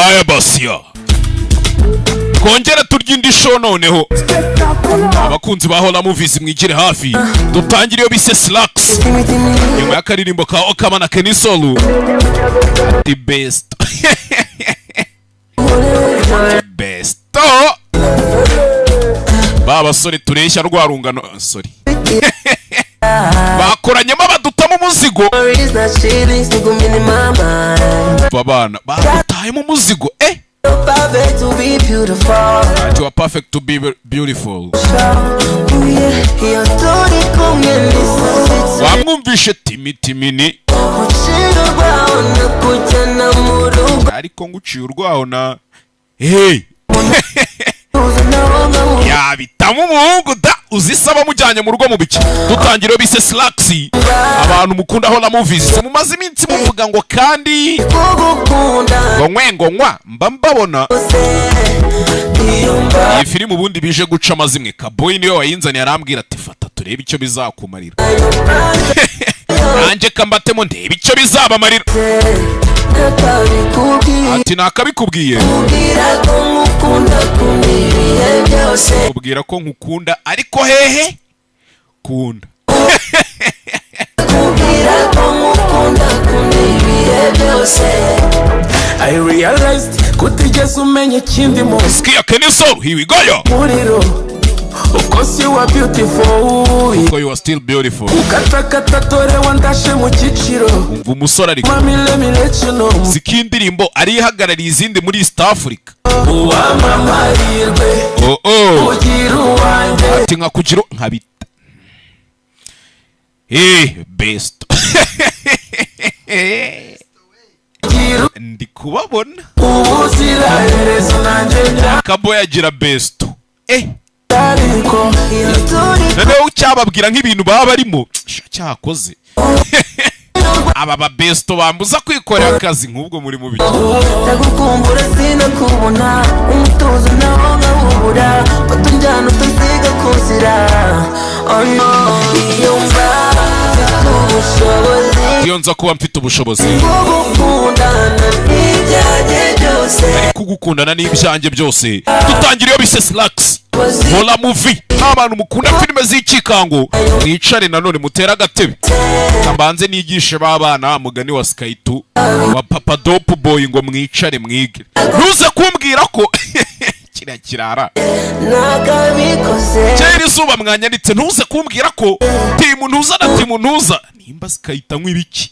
Aya basiya, twongere turya indi show. Noneho abakunzi ba Hola Movies, mwigire hafi dutangire iyo bise Slaxx, nyuma y'akaririmbo ka Okkama na Kenny Sol, the best best. Ba basore tureshya rwa rungano, sorry, bakoranyemo badutamo umuzigo. Babana badutayemo umuzigo, eh. You are perfect to be beautiful. Wamwumvishe timi timini, ariko nguciye urwaho na hey yabitamo umuhungu da uzisaba mujyanye mu rugo mu biki. Dutangira iyo bise Slaxx. Abantu mukunda Hola Movies, mumaze iminsi muvuga ngo kandi ngo nkwe ngo nkwa mba mbabona iyi filime. Ubundi bije guca amazimwe, Kaboyi niwe wayinzaniye, arambwira ati: "Fata turebe icyo bizakumarira." Nanjye kambatemo ndebe icyo bizabamarira. Ati: "Nakabikubwiye, kubwira ko nkukunda, ariko hehe kunda." I realized kutigeze umenya ikindi mu Sikia Kenny Sol, here we go yo. muriro. Of course you are beautiful. Ko you are still beautiful. Ukatakata dore wandashe mu cyiciro. Umva umusore ariko. Mami, let me let you know. Siko indirimbo ariyo ihagarariye izindi muri East Africa. Uwamamahirwe Oh. ugira uwanjye. Ati nkakugira nkabita eh best. Ugira Ndi kubabona. ubuziraherezo nanjye. Kabo yagira best, eh. Byariko. Noneho cyababwira nk'ibintu baba barimo. Sha, cyakoze aba ba besto bambuza kwikorera akazi nk'ubwo muri mu biki. Ndagukumbura sinakubona, umutuzo nawo nkawubura, fata unjyana utasiga kuzira. Oh no, iyo mba mfite ubushobozi Iyo nza kuba mfite ubushobozi bwo gukundana n'ibyanjye byose. Kugukundana n'ibyanjye byose. Dutangira iyo bise Slaxx, Hola Movie. Nk'abantu mukunda filime z'ikikango, mwicare nanone mutere agatebe, mbanze nigishe ba bana mugani wa Skytu wa Papa Dope Boy ngo mwicare mwige. Ntuze kumbwira ko kiriya kirara Nakabikoze. Kera izuba mwanyanditse. Ntuze kumbwira ko timu ntuza na timu ntuza nimba sikahita anywa ibiki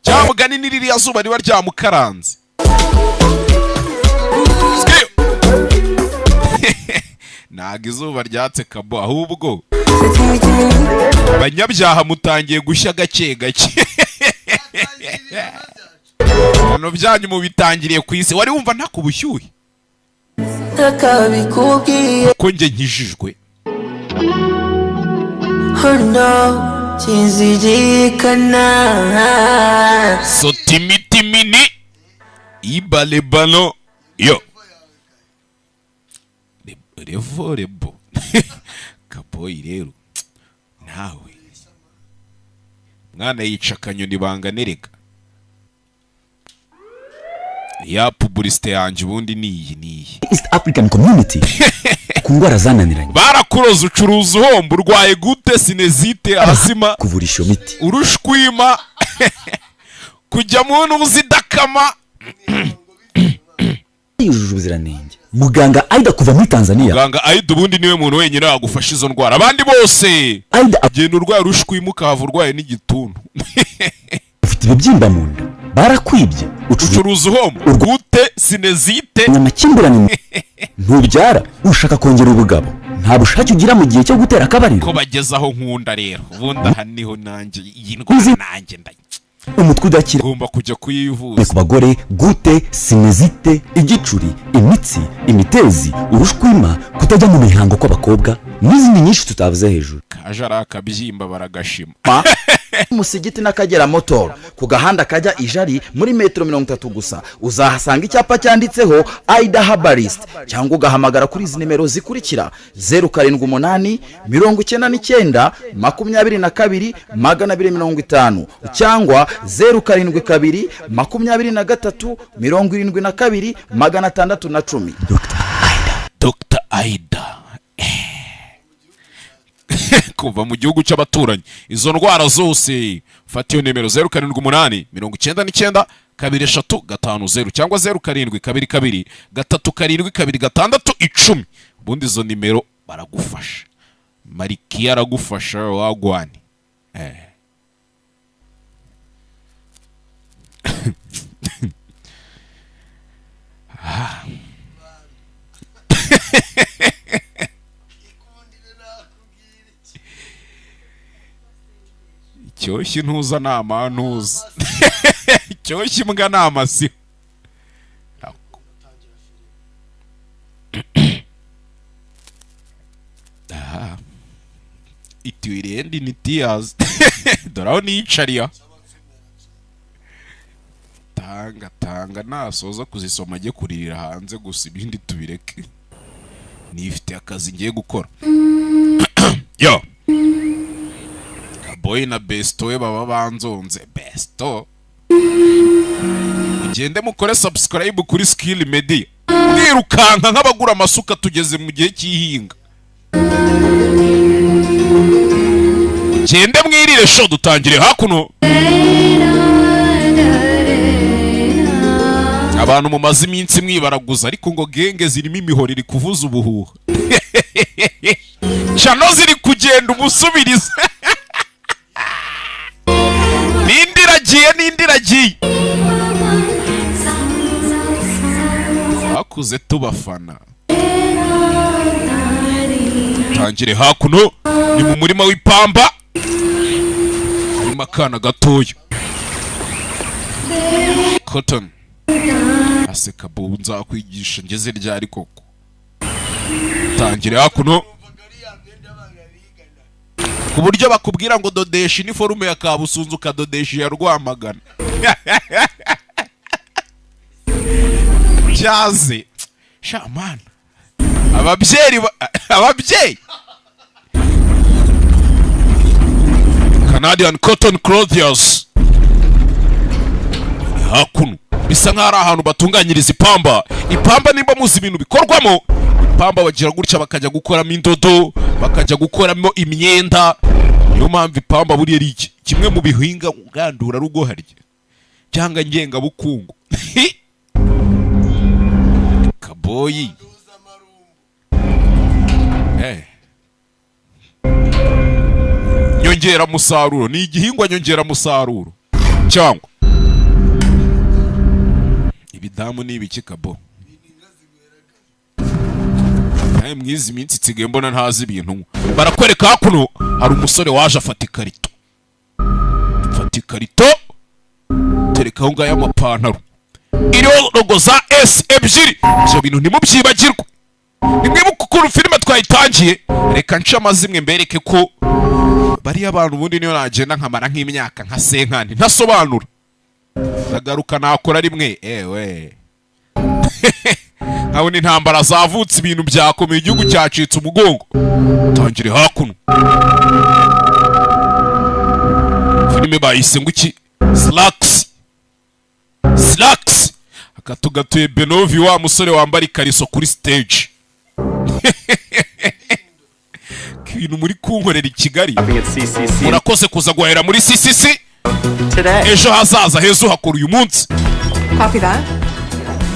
cyangwa mugani ni ririya zuba riba ryamukaranze. Sikiyo. Ntabwo izuba ryatse kabo, ahubwo abanyabyaha mutangiye gushya gake gake. Ibihano byanyu mubitangiriye ku isi. Wari wumva nta ku bushyuhe Nakabikubwiye. ko njye nkijijwe. Oh no, kizirikana. Sotimitimini ibalebano yo revo rebo kaboyi. Rero nawe mwana yica akanyoni banganereka ya publicité yanjye. Ubundi niyi niyi. East African Community ku ndwara zananiranye. Barakuroza, ucuruza uhomba, urwaye gute? Sinezite, asima. Kuvurisha iyo miti. Urushwima, kujya mu ntuzi idakama. Yujuje ubuziranenge. Muganga Aida kuva muri Tanzania. Muganga Aida ubundi niwe muntu wenyine wagufasha izo ndwara, abandi bose Aida genda urwaye urushwima ukahava urwaye n'igituntu. Ufite ibibyimba mu nda, barakwibye, ucuruza Ucuruza uhomba, gute? Sinezite. Amakimbirane, ntubyara, ushaka kongera ubugabo, nta bushake ugira mu gihe cyo gutera akabariro. Ko bageze aho nkunda rero, ubundi aha niho nanjye iyi ndwara nanjye nda Umutwe udakira. ngomba kujya kuyivuza. Ku bagore, gute, sinezite, igicuri, imitsi, imitezi, urushwima, kutajya mu mihango kw'abakobwa. N'izindi nyinshi tutavuze hejuru. Kaje ari akabyimba, baragashima. Musigiti n'Akagera Motor, ku gahanda kajya Ijari, muri metero 30 gusa uzahasanga icyapa cyanditseho Aida Herbalist, cyangwa ugahamagara kuri izi nimero zikurikira: 0789922250, cyangwa 0722272610. Dr Aida kuva mu gihugu cy'abaturanyi. Izo ndwara zose, fata iyo nimero 0789933050, cyangwa 0722372610. Ubundi izo nimero baragufasha. Marikiya aragufasha wagwani. Ah. Icyoshye intuza ni amantuza, icyoshye imbwa ni amasiho. Aha. It will end in tears. Dore aho niyicariye. Tanga tanga, nasoza kuzisoma ajye kuririra hanze gusa, ibindi tubireke. Nifite akazi ngiye gukora. Yo Kaboyi na besto we baba banzonze. Besto, mugende mukore subscribe kuri Skill Media, mwirukanka nk'abagura amasuka. Tugeze mu gihe cy'ihinga, mugende mwirire show. Dutangire hakuno. Abantu mumaze iminsi mwibaraguza, ariko ngo genge zirimo imihoro iri kuvuza ubuhuha, cano ziri kugenda umusubiriza, n'indi iragiye, n'indi iragiye. Twakuze tubafana. Tangire hakuno, ni mu murima w'ipamba, harimo akana gatoya. Cotton aseka. Bubu, nzakwigisha ngeze ryari koko? Tangire hakuno, ku buryo bakubwira ngo dodesha iniforume ya Kabusunzu, ukadodesha iya Rwamagana. Cyaze shamana, ababyeyi ababyeyi. Canadian Cotton Clothiers hakuno, bisa nk'aho ari ahantu batunganyiriza ipamba. Ipamba, nimba muzi ibintu bikorwamo ipamba, bagira gutya bakajya gukoramo indodo, bakajya gukoramo imyenda. Niyo mpamvu ipamba buriya ari iki kimwe mu bihinga ngandurarugo harya cyangwa ngengabukungu. Kaboyi. Nyongeramusaruro ni igihingwa nyongeramusaruro, cyangwa ibidamu ni ibiki? Kabo, nawe mwizi minsi nsigaye mbona ntazi ibintu nywa. Barakwereka hakuno hari umusore waje afata ikarito, afata ikarito tereka aho ngaho amapantaro iriho logo za S ebyiri. Ibyo bintu ntimubyibagirwe, nimwibuke ukuntu filime twayitangiye. Reka nce amazimwe mbereke ko bariya abantu ubundi niyo nagenda nkamara nk'imyaka nka senkani ntasobanura, ndagaruka nakora rimwe. Ewe, nkabona intambara zavutse, ibintu byakomeye, igihugu cyacitse umugongo. Tangire hakuno, filime bayise ngo iki? Slacks. Slacks akatugatuye Benovi, wa musore wambara ikariso kuri stage. Ibintu muri kunkorera i Kigali. Murakoze kuza guhahira muri CCC. Ejo hazaza heza uhakora uyu munsi. Copy that.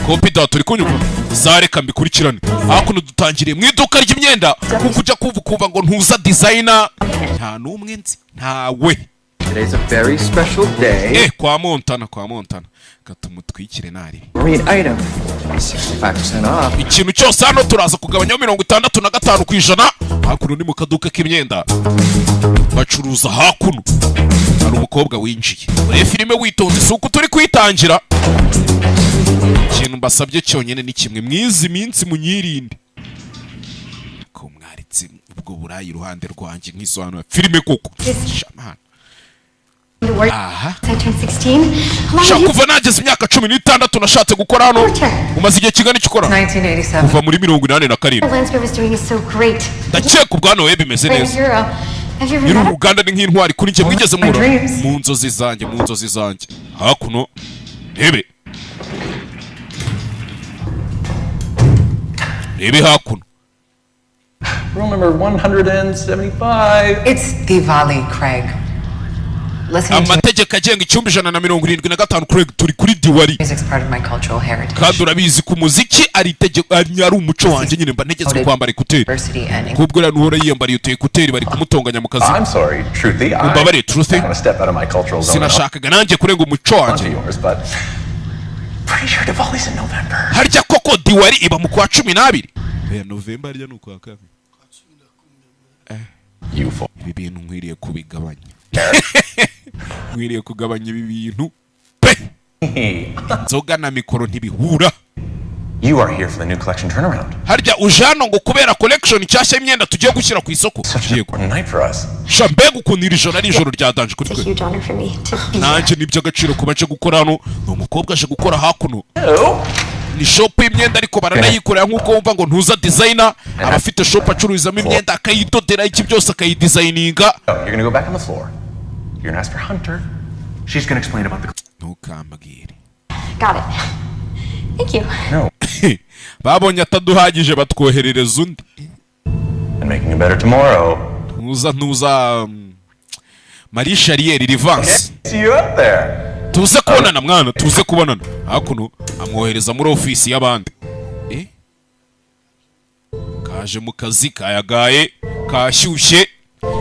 Copy that. Turi kunyumva zareka mbikurikirane. Hakuno dutangiriye mu iduka ry'imyenda, kuko ujya kumva ukumva ngo ntuza designer, nta n'umwe nzi, ntawe. Today's a very special day. Kwa Montana, kwa Montana, katumutwikire nari. Marine item, 65% off. Ikintu cyose hano turaza kugabanyaho 65%. Hakuno ni mu kaduka k'imyenda bacuruza. Hakuno hari umukobwa winjiye. Urebe filime witonze, si uko turi kuyitangira. Ikintu mbasabye cyonyine ni kimwe: mwizi minsi munyirinde ko mwaritse. Ubwo Ubwo burayi iruhande rwanjye nk'isobanura filime koko. Shamana. Aha. I turned 16. How long Shaka have you kuva nageze imyaka 16 nashatse gukora hano. Umaze igihe kingana iki ukora? 1987. Kuva muri 87. Lansgrove is doing is so great. Ndakeka ubwana we bimeze Great neza. hero. Have you ever Nyiri met uru him? ruganda ni nk'intwari kuri njye. Mwigeze muhura? Dreams. Mu nzozi zanjye, mu nzozi zanjye. Hakuno rebe, rebe hakuno. Rule number 175. It's Diwali, Craig. Listening to Amategeko agenga icyumba 175, Craig. Turi kuri Diwali. music's part of my cultural heritage. Kandi urabizi ku muziki ari itegeko, ari umuco wanjye nyine, mba ntegetswe kwambara écouteurs. Diversity and Kubwo rero nuhora yiyambariye utu écouteurs, bari kumutonganya mu kazi. I'm sorry, Truthy. I Umbabare, Truthy. want to step out of my cultural zone Sinashakaga nanjye kurenga umuco wanjye. onto yours, but pretty sure Diwali's in November. Harya koko Diwali iba mu kwa 12? Oya, November harya ni ukwa kabiri. You fool. Ibi bintu nkwiriye kubigabanya, nkwiriye kugabanya ibi bintu pe. Inzoga na mikoro ntibihura. You are here for the new collection turnaround. Harya uje hano ngo kubera collection nshyashya y'imyenda tugiye gushyira ku isoko? Such an Yego. important night for us. Sha, mbega ukuntu iri joro ari ijoro rya danger kuri It's a twe. huge honor for me to be here. Nanjye ni iby'agaciro kuba nje gukora hano. Ni umukobwa aje gukora hakuno, ni shop y'imyenda ariko baranayikorera, nk'uko wumva ngo ntuza designer aba afite shop acururizamo imyenda, akayidodera, iki byose, akayidesigninga. Oh, you're gonna go back on the floor. You're gonna ask for Hunter. She's gonna explain about the. Ntukambwire. Got it. Thank you. No. Babonye ataduhagije batwoherereza undi. And making a better tomorrow. Ntuza Marie Charriere Rivanse. See you up there. Tuze kubonana mwana, tuze kubonana. Hakuno amwohereza muri ofisi y'abandi. Eh? Kaje mu kazi kayagaye kashyushye.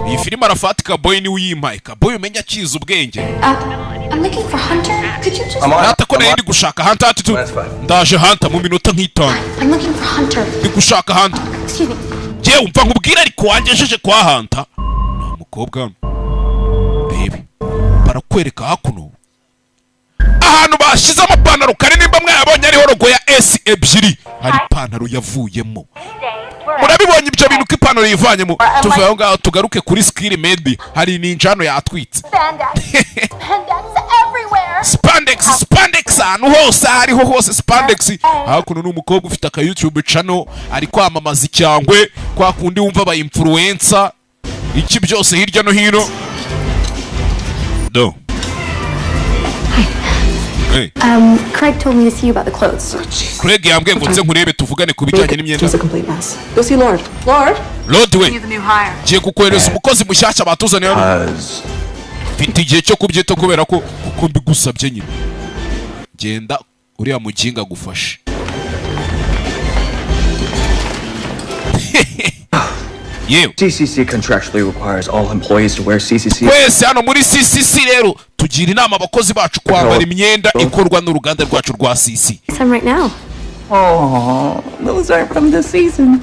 Iyi filime Arafati Kaboy niwe uyimpaye. Kaboy umenya akiza ubwenge. I'm looking for Hunter. Could you just? I'm on. Nata ko nari ndi gushaka Hunter ati tu That's fine. ndaje Hunter mu minota nk'itanu. I'm looking for Hunter. Ndi gushaka Hunter. Excuse me. Njyewe umva nkubwire, ariko wangejeje kwa Hunter. Nta mukobwa hano. Rebe, barakwereka hakuno ahantu bashyize amapantaro kare, nimba mwayabonye ariho logo ya S ebyiri, hari ipantaro yavuyemo. Murabibonye ibyo bintu ko ipantaro yivanyemo? Tuvuye aho ngaho tugaruke kuri Skiri Media. Hari ninjano yatwitse. Spandex. Spandex everywhere. Spandex, spandex ahantu hose, aho ariho hose spandex. Hakuno ni umukobwa ufite aka YouTube channel, ari kwamamaza icyangwe kwa kundi wumva aba influencer iki byose hirya no hino do. Hey. Craig told me to see you about the clothes. Craig yambwiye ngo nze nkurebe tuvugane ku bijyanye n'imyenda. She's a complete mess. Go see Lord. Lord? Lord we. The new hire. Ngiye kukohereza umukozi mushyashya batuzaniye hano. Cause Mfite igihe cyo kubyita kubera ko kuko mbigusabye nyine. Genda uriya muginga agufashe. Yewe. CCC contractually requires all employees to wear CCC. Twese hano muri CCC rero tugira inama abakozi bacu kwambara imyenda ikorwa n'uruganda rwacu rwa CC. Some right now. Oh, those aren't from this season.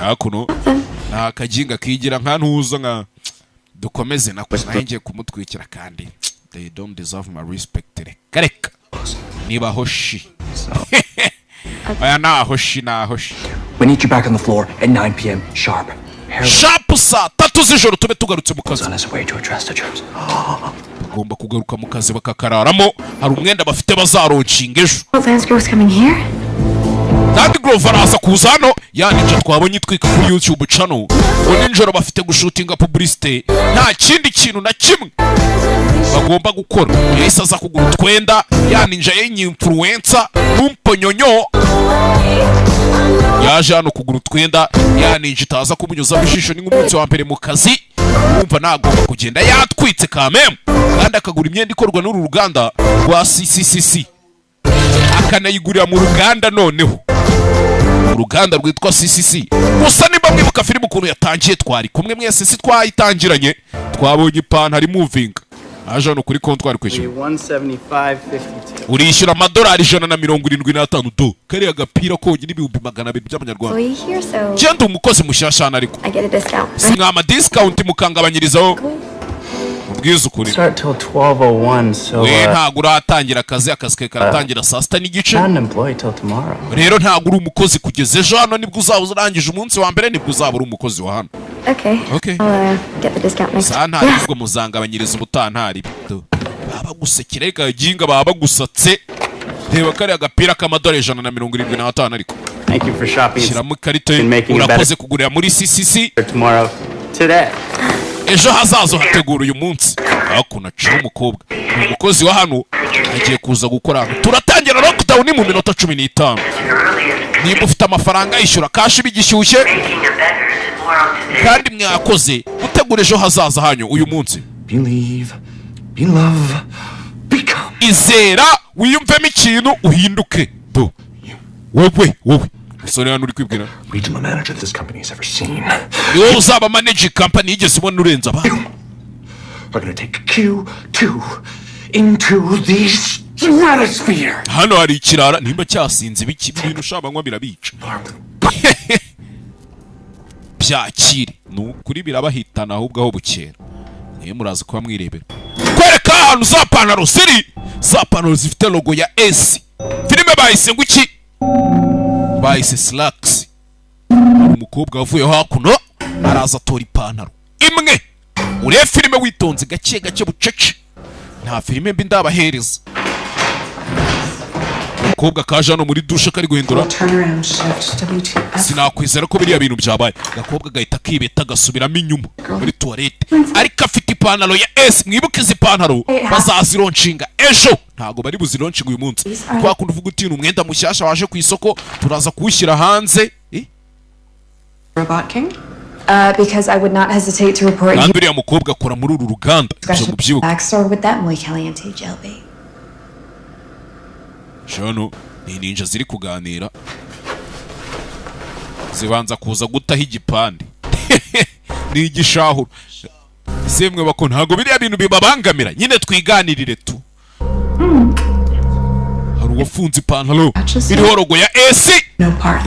Hakuno ni akaginga kigira nka ntuza nka dukomeze nako nayo ngiye kumutwikira, kandi they don't deserve my respect. Reka reka, niba hoshi aya naho shi, naho shi. We need you back on the floor at 9 p.m. sharp. Harold Sharp saa 3 z'ijoro tube tugarutse mu kazi. is on his way to address the troops. Bagomba kugaruka mu kazi bakakararamo, hari umwenda bafite bazalaunchinga ejo. What, Lance Grove's coming here? Kandi Groove araza kuza hano, ya ninja twabonye itwika kuri YouTube channel. Ngo nijoro bafite gushootinga publicité, nta kindi kintu na kimwe bagomba gukora. Yahise aza kugura utwenda, ya ninja y'influencer n'umponyonyo yaje hano kugura utwenda, ya ninja itaza kumunyuzamo ijisho. Ni nk'umunsi wa mbere mu kazi, wumva nagomba kugenda yatwitse kamemu, kandi akagura imyenda ikorwa n'uru ruganda rwa CCCC, akanayigurira mu ruganda, noneho uruganda rwitwa CCC. Gusa niba mwibuka filime ukuntu yatangiye, twari kumwe mwese, si twayitangiranye? Twabonye ipantaro imuvinga, aje hano kuri comptoir kwishyura. 175.52. Urishyura amadolari 175 do kariya gapira konyine, 200,000 by'amanyarwanda. Employee here, so Genda umukozi mushyashya hano ariko. I get a discount. Si mwama discount mukangabanyirizaho? Ubwiza ukuri. Start till 12:01, so We ntabwo uratangira akazi, akazi kawe karatangira saa 6:30. not an employee till tomorrow. Rero ntabwo uri umukozi kugeza ejo hano, nibwo uzaba urangije umunsi wa mbere, nibwo uzaba uri umukozi wa hano. Okay. Okay. I'll get the discount next. Saa ntari ubwo muzangabanyiriza ubutaha ntari bito. Baba bagusekera reka ginga, baba bagusatse. Reba kariya gapira k'amadolari 175 ariko. Thank you for shopping. Shyiramo ikarita ye. And making it Urakoze better kugurira muri CCC. tomorrow. Today. Ejo hazaza hategura uyu munsi. Hakuno aciye umukobwa, ni umukozi wa hano, agiye kuza gukora hano. Turatangira lockdown mu minota 15. Niba ufite amafaranga, yishyura cash bigishyushye. Kandi mwakoze gutegura ejo hazaza hanyu uyu munsi. Believe, be love, become. Izera, wiyumvemo ikintu, uhinduke. Do wowe, wowe musore hano uri kwibwira. Regional manager this company has ever seen. Ni wowe uzaba managing company yigeze ubona urenze abandi. Are gonna take Q2 into the stratosphere. Hano hari ikirara nimba cyasinze ibiki, ibintu ushabanywa birabica. Byakire, ni ukuri birabahitana. Ahubwo aho bukera niyo muraza kuba mwirebera kwereka ahantu za pantaro ziri, za pantaro zifite logo ya S. Filime bahise ngo iki? Bahise Slaxx. Hari umukobwa wavuye hakuno, araza atora ipantaro imwe. Urebe filime witonze, gake gake, bucece, nta filime mbi ndabahereza. Umukobwa kaje hano muri dushe kari guhindura. Turnaround shift. WTF. Sinakwizera ko biriya bintu byabaye. Agakobwa gahita kibeta gasubiramo inyuma muri tuwarete, ariko afite ipantaro ya S. Mwibuke izi pantaro bazazilaunchinga ejo, ntabwo bari buzilaunchinga uyu munsi. Kwa kundi uvuga uti: "Ni umwenda mushyashya waje ku isoko, turaza kuwushyira hanze." Eh? Robot King? Because I would not hesitate to report you. Kandi uriya mukobwa akora muri uru ruganda, ibyo mubyibuke. Backstore with that muy caliente gel bait. Hano ni ninja ziri kuganira, zibanza kuza gutaho igipande, ni igishahuro. Semwe bako, ntabwo biriya bintu bibabangamira nyine, twiganirire tu. Hari uwafunze ipantaro iriho logo ya S,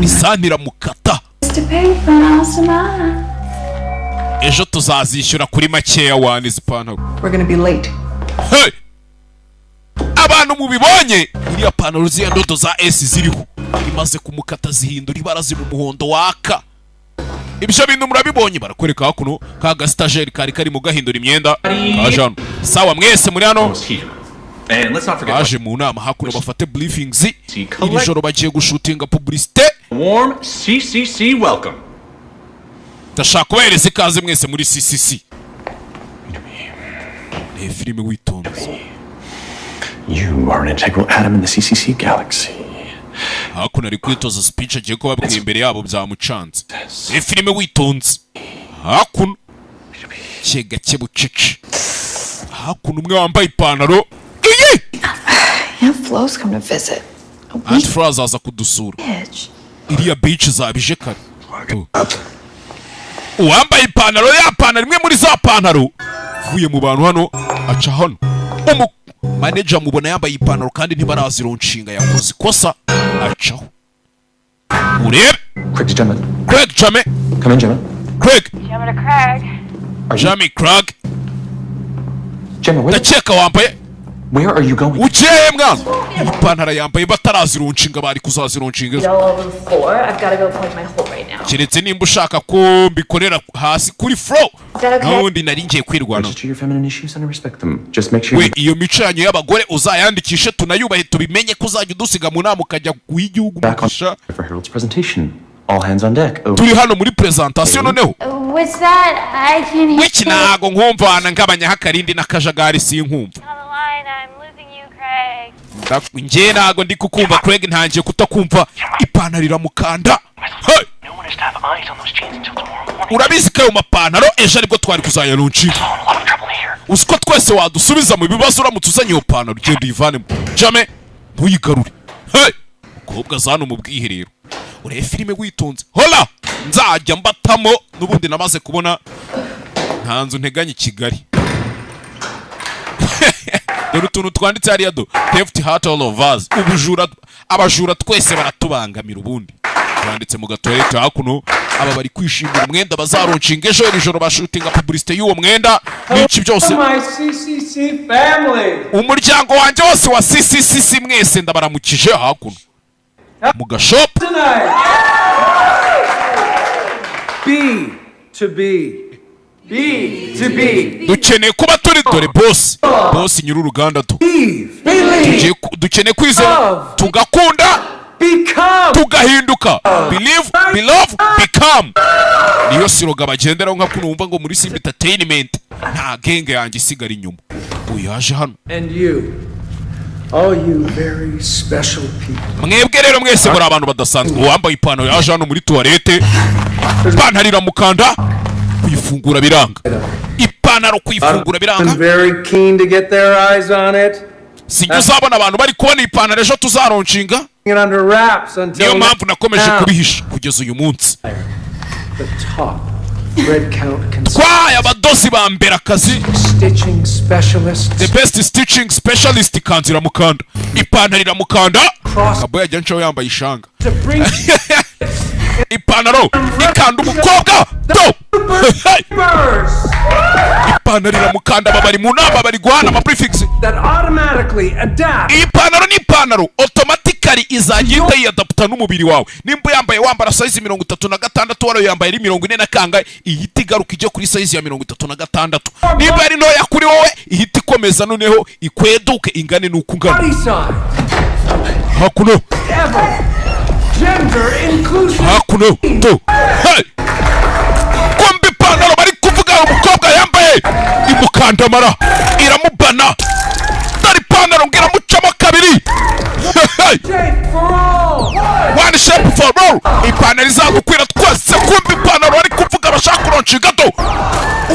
isantira mukata. To pay for miles to Ejo tuzazishyura kuri makeya wani izi pantaro. We're gonna be late. Hey! Abantu mubibonye, iriya pantaro ziriya ndodo za S ziriho, imaze kumukata zihindura ibara, ziba umuhondo waka. Ibyo bintu murabibonye? Barakwereka hakuno ka gasitajeri kari karimo gahindura imyenda kaje hano. Sawa, mwese muri hano. And let's not forget Baje mu nama hakuno bafate briefings. Iri joro bagiye gushootinga publicité. Warm CCC welcome. Ndashaka kubahereza ikaze mwese muri CCC. Ni filime witonze. You are an integral atom in the CCC galaxy. Hakuno ari kwitoza speech agiye kubabwira imbere yabo, byamucanze. Ni filime witonze. Hakuno gake gake, bucece. Hakuno umwe wambaye ipantaro iyi. Aunt Flo's come to visit. Aunt Flo azaza kudusura. Bitch. Iriya beach zabije kare. Uwambaye ipantaro ya pantaro, imwe muri za pantaro, uvuye mu bantu hano aca hano, umu manager mubona yambaye ipantaro kandi ntibarazilaunchinga, yakoze ikosa acaho. Urebe. Craig Gemma. Craig Jame. Come in, Gemma. Craig. Gemma to Craig. Jamie Craig. Gemma, where, Ndakeka wambaye. where are you going? Ugiye mwana? Iyi pantaro yambaye batarazilaunchinga, bari kuzazilaunchinga ejo. All over the floor. I've got to go plug my hole right now. Keretse nimba ushaka ko mbikorera hasi kuri floor. Is that okay? N'ubundi nari ngiye kwirwanaho. Register your feminine issues and respect them. Just make sure We you iyo mico yanyu y'abagore uzayandikishe, tunayubahe, tubimenye ko uzajya udusiga mu nama ukajya guha igihugu back on umugisha. for Harold's presentation. All hands on deck. Over. Turi hano muri presentation noneho. What's that? I can't hear. Wiki ntago nkumva, ngabanyaho akarindi n'akajagari, sinkumva. On the line, I'm losing you, Craig. Njye ntago ndi kukumva Craig, ntangiye kutakumva. Ipantaro iramukanda. Hey! Urabizi ko ayo mapantaro ejo aribwo twari kuzayalaunchinga? Uzi ko twese wadusubiza mu bibazo uramutse uzanye iyo pantaro? Ugenda uyivanemo jame, ntuyigarure. Hey! Mukobwa za hano mu bwiherero, urebe filime witonze. Hola, nzajya mbatamo n'ubundi namaze kubona nta nzu nteganya i Kigali. Dore utuntu twanditse hariya do: "Theft hurt all of us." Ubujura, abajura twese baratubangamira. Ubundi twanditse mu gatoilette. Hakuno aba bari kwishimira umwenda bazalaunchinga ejo. Iri joro bashootinga publicité y'uwo mwenda n'iki byose. My CCC family. Umuryango wanjye wose wa CCCC, mwese ndabaramukije. Hakuno mu gashopu. Tonight. Be To be. Be to be. Dukeneye kuba turi, dore boss, boss nyir'uruganda tu. Believe. Dukeneye kwizera, tugakunda, Become. tugahinduka. Believe, belove, become, niyo slogan bagenderaho. Nka kuno wumva ngo muri Simba Entertainment nta genge yanjye isigara inyuma. Uyu yaje hano. And you. All you very special people. Mwebwe rero mwese muri abantu badasanzwe. Uwambaye ipantaro yaje hano muri toilette, ipantaro iramukanda, kuyifungura biranga, ipantaro kuyifungura biranga. I'm very keen to get their eyes on it. Sijya uzabona abantu bari kubona ipantaro ejo tuzalaunchinga. It under wraps until Niyo mpamvu nakomeje now. kubihisha kugeza uyu munsi. The top thread count Twaye abadozi ba mbere akazi, stitching specialists. the best stitching specialist. Ikanzu iramukanda, ipantaro iramukanda. Kabo yajya ncaho yambaye ishanga. To bring Ipantaro ikanda umukobwa do. birds Ipantaro iramukanda. Aba bari mu nama, bari guhana ama prefix. that automatically adapt Iyi pantaro ni ipantaro automatically izajya ihita yiyadaputa n'umubiri wawe. Nimba yambaye, wambara size 36, wari yambaye ari 40 na kangahe, ihita igaruka ijya kuri size ya 36. Nimba ari ntoya kuri wowe, ihita ikomeza noneho ikweduke ingane n'uko ungana. body size Hakuno. ever. Gender inclusive. Hakuno to. Hey! Kumbe ipantaro bari kuvuga umukobwa yambaye imukandamara, iramubana. Dore ipantaro ngo iramucamo kabiri. Hey! Shape for all. One shape for all, ipantaro izagukwira twese. Kumva ipantaro bari kuvuga bashaka kulaunchinga do,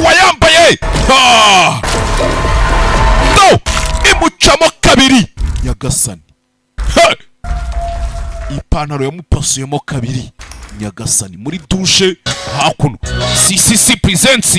uwayambaye, ha! Do imucamo kabiri. Nyagasani! Hey! Ipantaro yamupasuyemo kabiri. Nyagasani! Muri douche hakuno, CCC presents.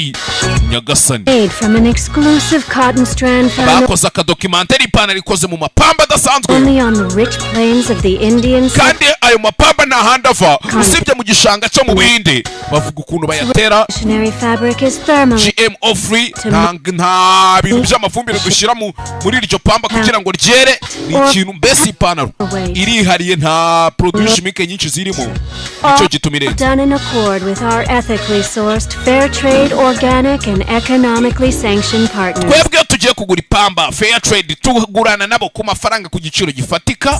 Nyagasani! Made from an exclusive cotton strand found Bakoze akadocumentary, ipantaro ikoze mu mapamba adasanzwe only on the rich plains of the Indian kandi ayo mapamba nta handi ava usibye mu gishanga cyo mu Buhinde. Bavuga ukuntu bayatera. Missionary fabric is thermally GMO free, nta bintu by'amafumbire dushyira muri iryo pamba kugira ngo ryere. Ni ikintu mbese ipantaro irihariye, nta produit chimique nyinshi zirimo, nicyo gituma irenze. Done in accord with our ethically sourced, fair trade, organic, and economically sanctioned partners. Twebwe iyo tugiye kugura ipamba fair trade, tugurana nabo ku mafaranga, ku giciro gifatika.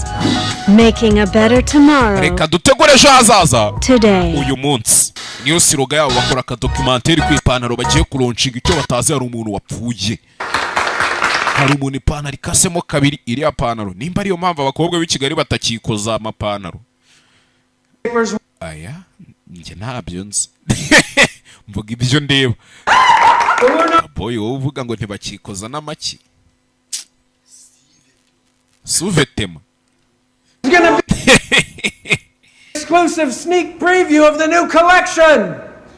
Making a better tomorrow Reka dutegure ejo hazaza today. uyu munsi, niyo slogan yabo. Bakora akadocumentary ku ipantaro bagiye kulaunchinga. Icyo batazi, hari umuntu wapfuye, hari umuntu ipantaro ikasemo kabiri. Iriya pantaro, nimba ariyo mpamvu abakobwa b'i Kigali batakikoza amapantaro aya, njye ntabyo nzi, mvuga ibyo ndeba. Boy, wowe uvuga ngo ntibakikoza n'amaki suvetema. It's gonna be exclusive sneak preview of the new collection.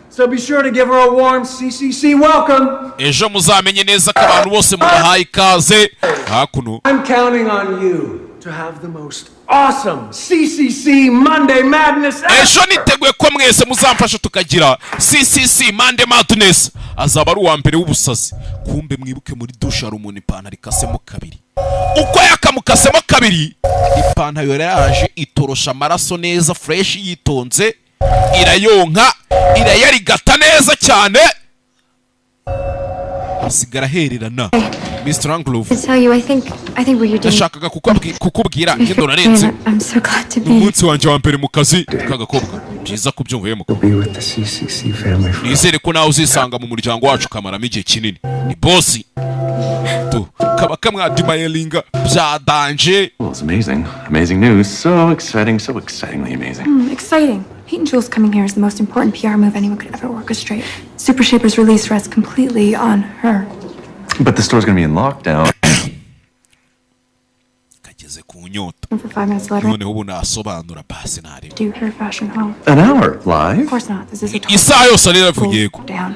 So be sure to give her a warm CCC welcome. Ejo muzamenye neza ko abantu bose mubahaye ikaze hakuno. I'm counting on you to have the most awesome CCC Monday Madness ever. Ejo niteguye ko mwese muzamfasha tukagira CCC Monday Madness, azaba ari uwa mbere w'ubusazi. Kumbe mwibuke, muri douche hari umuntu ipantaro ikasemo kabiri. Uko yakamukasemo kabiri, ipantaro yari yaje itorosha amaraso neza fresh, yitonze, irayonka, irayarigata neza cyane, asigara ahererana. Mr. Anglove. To tell you, I think what you're doing. Ndashakaga kukubwira ngendo narenze. I'm so glad to Ni be. umunsi wanjye wa mbere mu kazi k'agakobwa. Byiza kubyumvuyemo. Nizere ko nawe uzisanga mu muryango wacu ukamaramo igihe kinini. Ni boss tu kaba kamwadimayelinga bya danger. Well, it's amazing. Amazing news. So exciting, so excitingly amazing. Exciting. Pete and Jules coming here is the most important PR move anyone could ever orchestrate. Super Shaper's release rests completely on her. But the store's gonna be in lockdown. Kageze ku nyota. And for 5 minutes later, Noneho ubu nasobanura basi ntareba. do her fashion home. An hour live? Of course not. This is a total Isaha yose rero yego. down.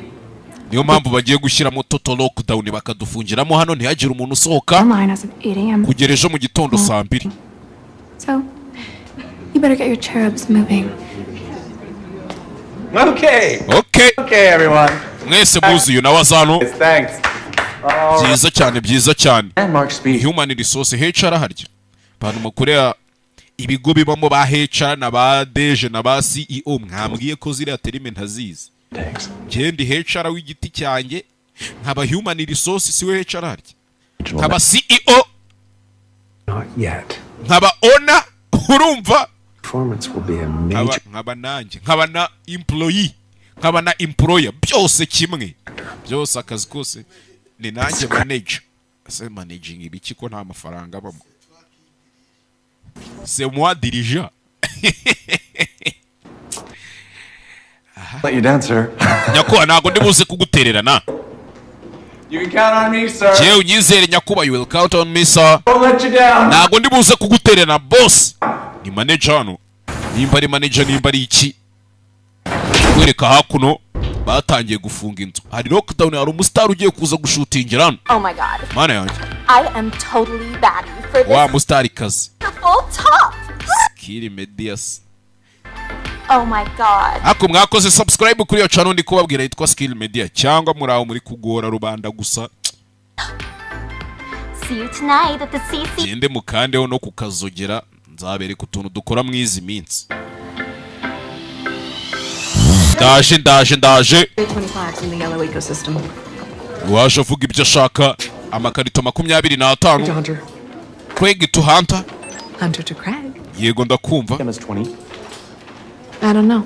Niyo mpamvu bagiye gushyiramo total lockdown, bakadufungiramo hano, ntihagire umuntu usohoka Online as of 8 a.m. kugera ejo mu gitondo saa 2. So, you better get your cherubs moving. Okay. Okay. Okay, everyone. Mwese muzuye nawe azano. Thanks. Byiza cyane, byiza cyane. Human resource, HR harya abantu mukorera ibigo bibamo ba HR na ba DG na ba CEO, mwambwiye ko ziriya terme ntazizi. Njye ndi HR w'igiti cyanjye, nkaba human resource, si we HR arya, nkaba CEO, Not yet. nkaba owner, urumva? Performance will be a Nkaba major nkaba nanjye nkaba na employee, nkaba na employer, byose kimwe, byose akazi kose ni nanjye manager. Ese managing ibiki ko nta mafaranga abamo? C'est moi dirigeant. Let you down, sir. Nyakubahwa, ntabwo ndi buze kugutererana. You can count on me, sir. Jewe unyizere nyakubahwa, you will count on me, sir. Won't let you down. Ntabwo ndi buze kugutererana, boss. Ni manager hano, nimba ari manager, nimba ari iki. Kwereka hakuno batangiye gufunga inzu, hari lockdown, hari umusitari ugiye kuza gushutingira hano. Oh my god. Mana yanjye! I am totally batty for this Wa musitari kazi. beautiful top. Kiri Medias. Oh my god. Ariko mwakoze subscribe kuri iyo channel ndi kubabwira yitwa Skill Media, cyangwa muri aho muri kugora rubanda gusa? See you tonight at the CC. Gende mukandeho no kukazogera, nzabereka utuntu dukora mu izi minsi. Ndaje, ndaje, ndaje. 25s in the yellow ecosystem. Waje avuga ibyo ashaka, amakarito 25. Craig to Hunter. Hunter to Craig. Yego, ndakumva. I don't know.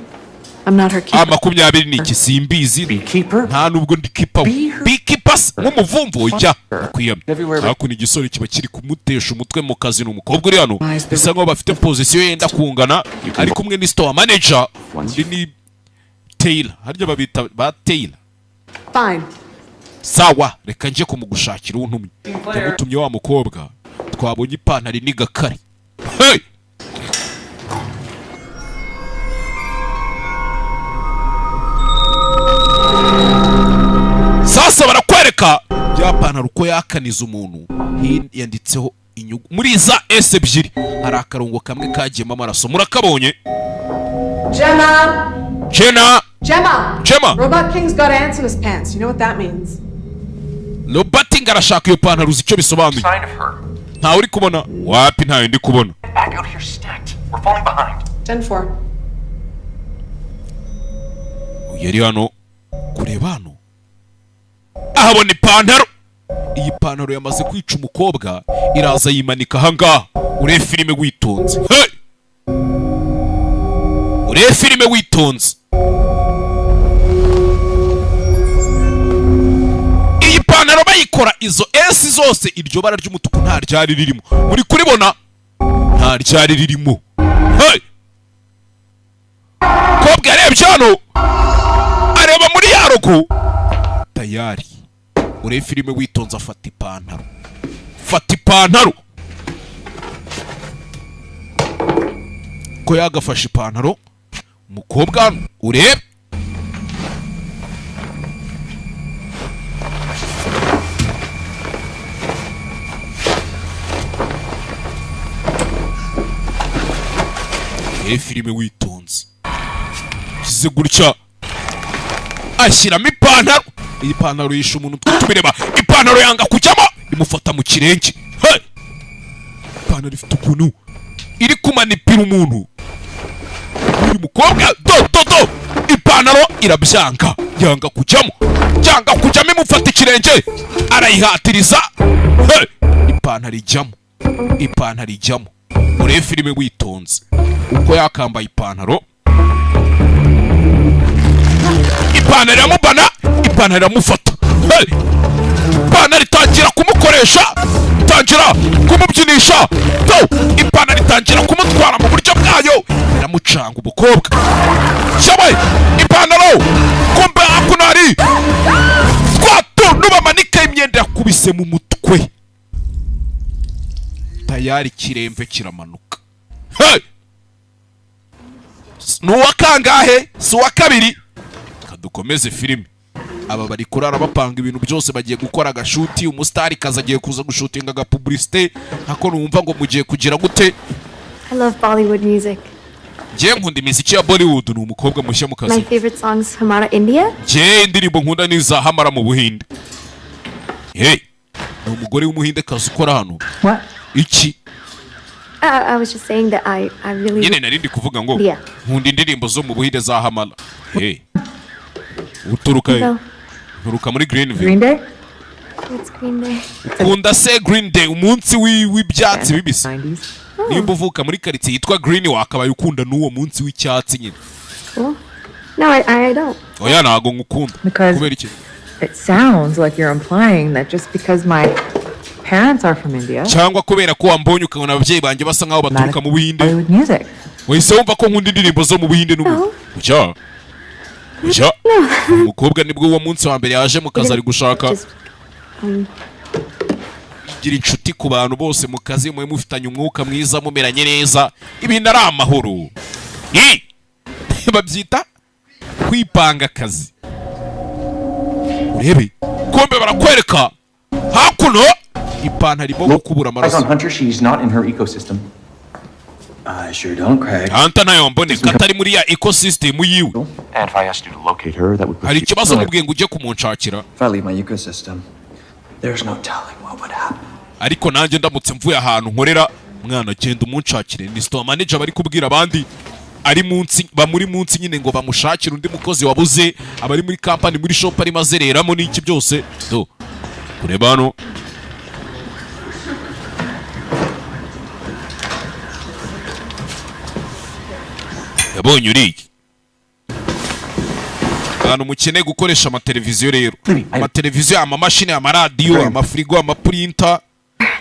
I'm not her A keeper. 20 ni iki? Simbizi, nta nubwo ndi keeper, beekeeper nk'umuvumvu ujya kwiyamye. Hakuno igisore kiba kiri kumutesha umutwe mu kazi ni umukobwa uri hano, bisa nkaho bafite position yenda kungana, ari kumwe ni store manager, undi ni Taylor, harya babita ba Taylor. Fine. Sawa, reka njye kumugushakira untumye. Ndagutumye wa mukobwa twabonye ipantaro n'igakare. Hey! Sasa barakwereka bya pantaro uko yakaniza umuntu. Yanditseho inyugu muri za S ebyiri, hari akarongo kamwe kagiyemo amaraso, murakabonye? Gemma! Jenna! Gemma! Gemma! Robot King's got ants in his pants. You know what that means? Robert arashaka iyo pantaro, uzi icyo bisobanuye? Ntawe uri kubona? Wapi, ntayo ndi kubona. Back out here stacked. We're falling behind. 10-4. Yari hano kureba hano, ahabona ipantaro. Iyi pantaro yamaze kwica umukobwa, iraza yimanika ahangaha. Urebe filime witonze. Hey! Urebe filime witonze. Iyi pantaro bayikora, izo S zose, iryo bara ry'umutuku nta ryari ririmo. Muri kuribona? Nta ryari ririmo. Hey! Kobwa yarebye hano, areba muri ya rugo tayari. Urebe filime witonze. Afata ipantaro, fata ipantaro ko yagafashe ipantaro umukobwa hano, urebe. Urebe filime witonze. Kize gutya, ashyiramo ipantaro. Iyi pantaro yishe umuntu, twe tubireba. Ipantaro yanga kujyamo, imufata mu kirenge. Hey! Ipantaro ifite ukuntu iri kumanipira umuntu. Uyu mukobwa do do do, ipantaro irabyanga, yanga kujyamo, yanga kujyamo, imufata ikirenge, arayihatiriza. Hey! Ipantaro ijyamo, ipantaro ijyamo. Urebe filime witonze uko yakambaye ipantaro. Ipantaro iramubana, ipantaro iramufata. Hey! Ipantaro itangira kumukoresha, itangira kumubyinisha do, ipantaro itangira kumutwara mu buryo bwayo, iramucanga umukobwa cyawe. Ipantaro kumbe hakuno hari twa tuntu bamanika imyenda, yakubise mu mutwe tayari, ikiremve kiramanuka. Hey! Ni uwa kangahe? Si uwa kabiri? Kadukomeze filime. Aba bari kurara bapanga ibintu byose, bagiye gukora agashuti, umusitari kazi agiye kuza gushutinga agapublicité, nkako numva ngo mugiye kugira gute. I love Bollywood music. Njye nkunda imiziki ya Bollywood. Ni umukobwa mushya mu My kazi. favorite song's Hamara India. Njye indirimbo nkunda ni iza Hamara mu Buhinde. Hey, ni umugore w'Umuhindekazi ukora hano. Iki? I was just saying that I really Nyine nari ndi kuvuga ngo Yeah. nkunda indirimbo zo mu Buhinde za Hamara. Hey. Uturuka he? Greenville. Nturuka muri Greenville. Green Day? It's Green Day. Ukunda se Green Day, umunsi w'ibyatsi bibisi? Nimba uvuka muri karitsiye yitwa Green, wakabaye ukunda n'uwo munsi w'icyatsi nyine. Cool. No, I don't. Oya, ntago ngukunda. Because- Kubera iki? It sounds like you're implying that just because my parents are from India, Cyangwa kubera ko wambonye ukabona ababyeyi banjye basa nkaho baturuka mu Buhinde, Hollywood music. wahise wumva ko nkunda indirimbo zo mu Buhinde n'ubu? Ujya ujya umukobwa nibwo uwo munsi wa mbere yaje mu kazi, ari gushaka gira inshuti ku bantu bose mu kazi, mube mufitanye umwuka mwiza, mumeranye neza, ibintu ari amahoro. Babyita kwipanga akazi. Urebe kombe barakwereka hakuno ipantaro irimo gukubura Eyes amaraso. on Hunter, she's not in her ecosystem. I sure don't, Craig. Hunter ntayo mboneka, atari muri ya ecosystem yiwe. And if I asked you to locate her, that would put Hari you. ikibazo mubwiye ngo ujye kumunshakira? If I leave my ecosystem, there's no telling what would happen. Ariko nanjye ndamutse mvuye ahantu nkorera, mwana genda umunshakire. Ni store manager bari kubwira abandi ari munsi, bamuri munsi nyine, ngo bamushakire undi mukozi wabuze, abari muri company, muri shop arimo azereramo n'iki byose. Do kureba hano yabonye uriya. Abantu mukeneye gukoresha amateleviziyo rero, amateleviziyo, amamashini, amaradiyo, amafirigo, amapurinta,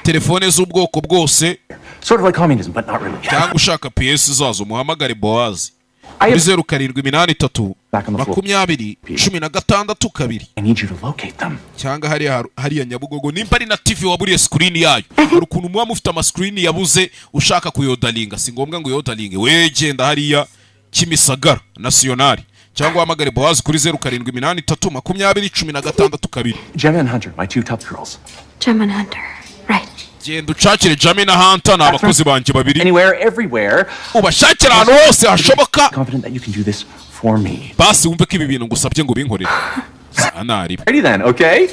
telefone z'ubwoko bwose, Sort of like communism, but not really. cyangwa ushaka piyesi zazo, muhamagare Bowazi kuri 0783 20 16 2. I need you to locate them. Cyangwa hariya hariya Nyabugogo, nimba ari na TV waburiye screen yayo. Hari ukuntu muba mufite amascreen yabuze, ushaka kuyodalinga, si ngombwa ngo uyodalinge we, genda hariya Kimisagara Nasiyonari, cyangwa uhamagare Bowazi kuri 0783 20 16 2. Gemma and Hunter, my two top girls. Gemma and Hunter. Right. Genda ucakire Jami na Hunter, ni abakozi banjye babiri. Anywhere, everywhere. Ubashakire ahantu hose hashoboka. Confident that you can do this for me. Basi wumve ko ibi bintu ngusabye ngo ubinkorere sanaribe. Ready then, okay?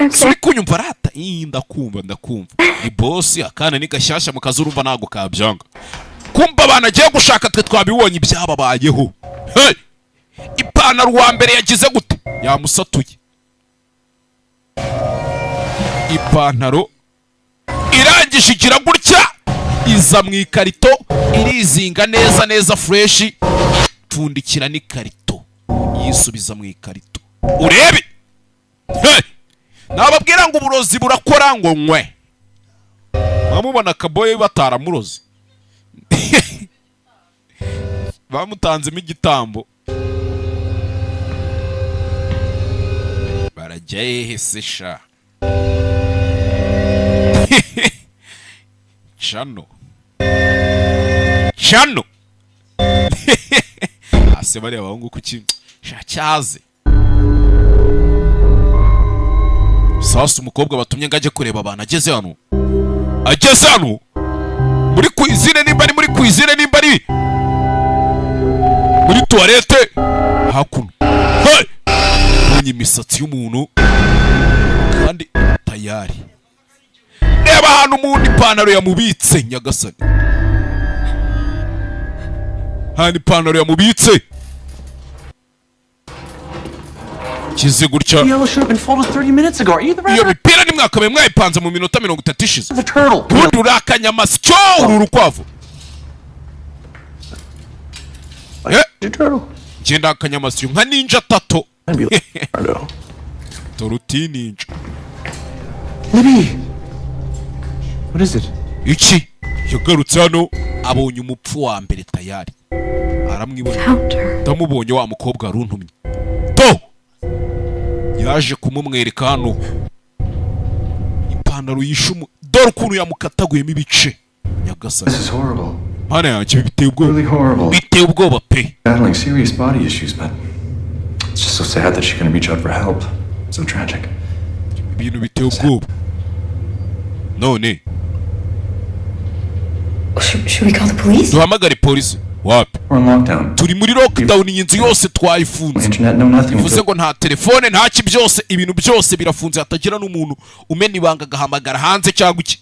Si uri kunyumva rata? Ii, ndakumva, ndakumva. Ni bosi, akana ni gashyashya mu kazi, urumva ntabwo kabyanga. Kumva abantu agiye gushaka, twe twabibonye ibyababayeho. Hey! Ipantaro uwa mbere yagize gute? Yamusatuye ipantaro, irangije igira gutya, iza mu ikarito, irizinga neza neza, fresh, pfundikira n'ikarito, yisubiza mu ikarito. Urebe! Hey! Nababwira ngo uburozi burakora ngo nkwe. Bamubona akaboye bataramuroze, bamutanzemo igitambo. Barajya hehe se sha? Cano cano ase bariya bahungu kuki sha cyaze. Sasa umukobwa batumye ngo ajye kureba abantu, ageze hano, ageze hano muri cuisine, nimba ari muri cuisine, nimba ari muri toilette hakuno, hey! Mbonye imisatsi y'umuntu kandi tayari. Reba ahantu umuntu ipantaro yamubitse. Nyagasani, ahantu ipantaro yamubitse kize gutya. The yellow should have been folded 30 minutes ago. Are you the Iyo mipira nimwakabaye mwayipanze mu minota 30 ishize. Ubundi uri akanyamasyo, uru urukwavu. Ngenda akanyamasyo nka ninja tato toruti ninja. Libby! What is it? Iki yagarutse hano, abonye umupfu wa mbere tayari, aramwibona. Ndamubonye, wa mukobwa aruntumye to yaje kumumwereka hano ipantaro yishumu. Dore ukuntu yamukataguyemo ibice. Nyagasani. This is horrible. Mana yanjye, biteye ubwoba. Really horrible. Biteye ubwoba pe. Battling serious body issues, but it's just so sad that she couldn't reach out for help. So tragic. Ibintu biteye ubwoba none. Should we call the police? Duhamagare polisi? Wapi. We're in lockdown. Turi muri lockdown, iyi nzu yose twayifunze. Internet, no nothing. Bivuze ngo nta telefone, nta ki, byose, ibintu byose birafunze, hatagira n'umuntu umena ibanga agahamagara hanze cyangwa iki.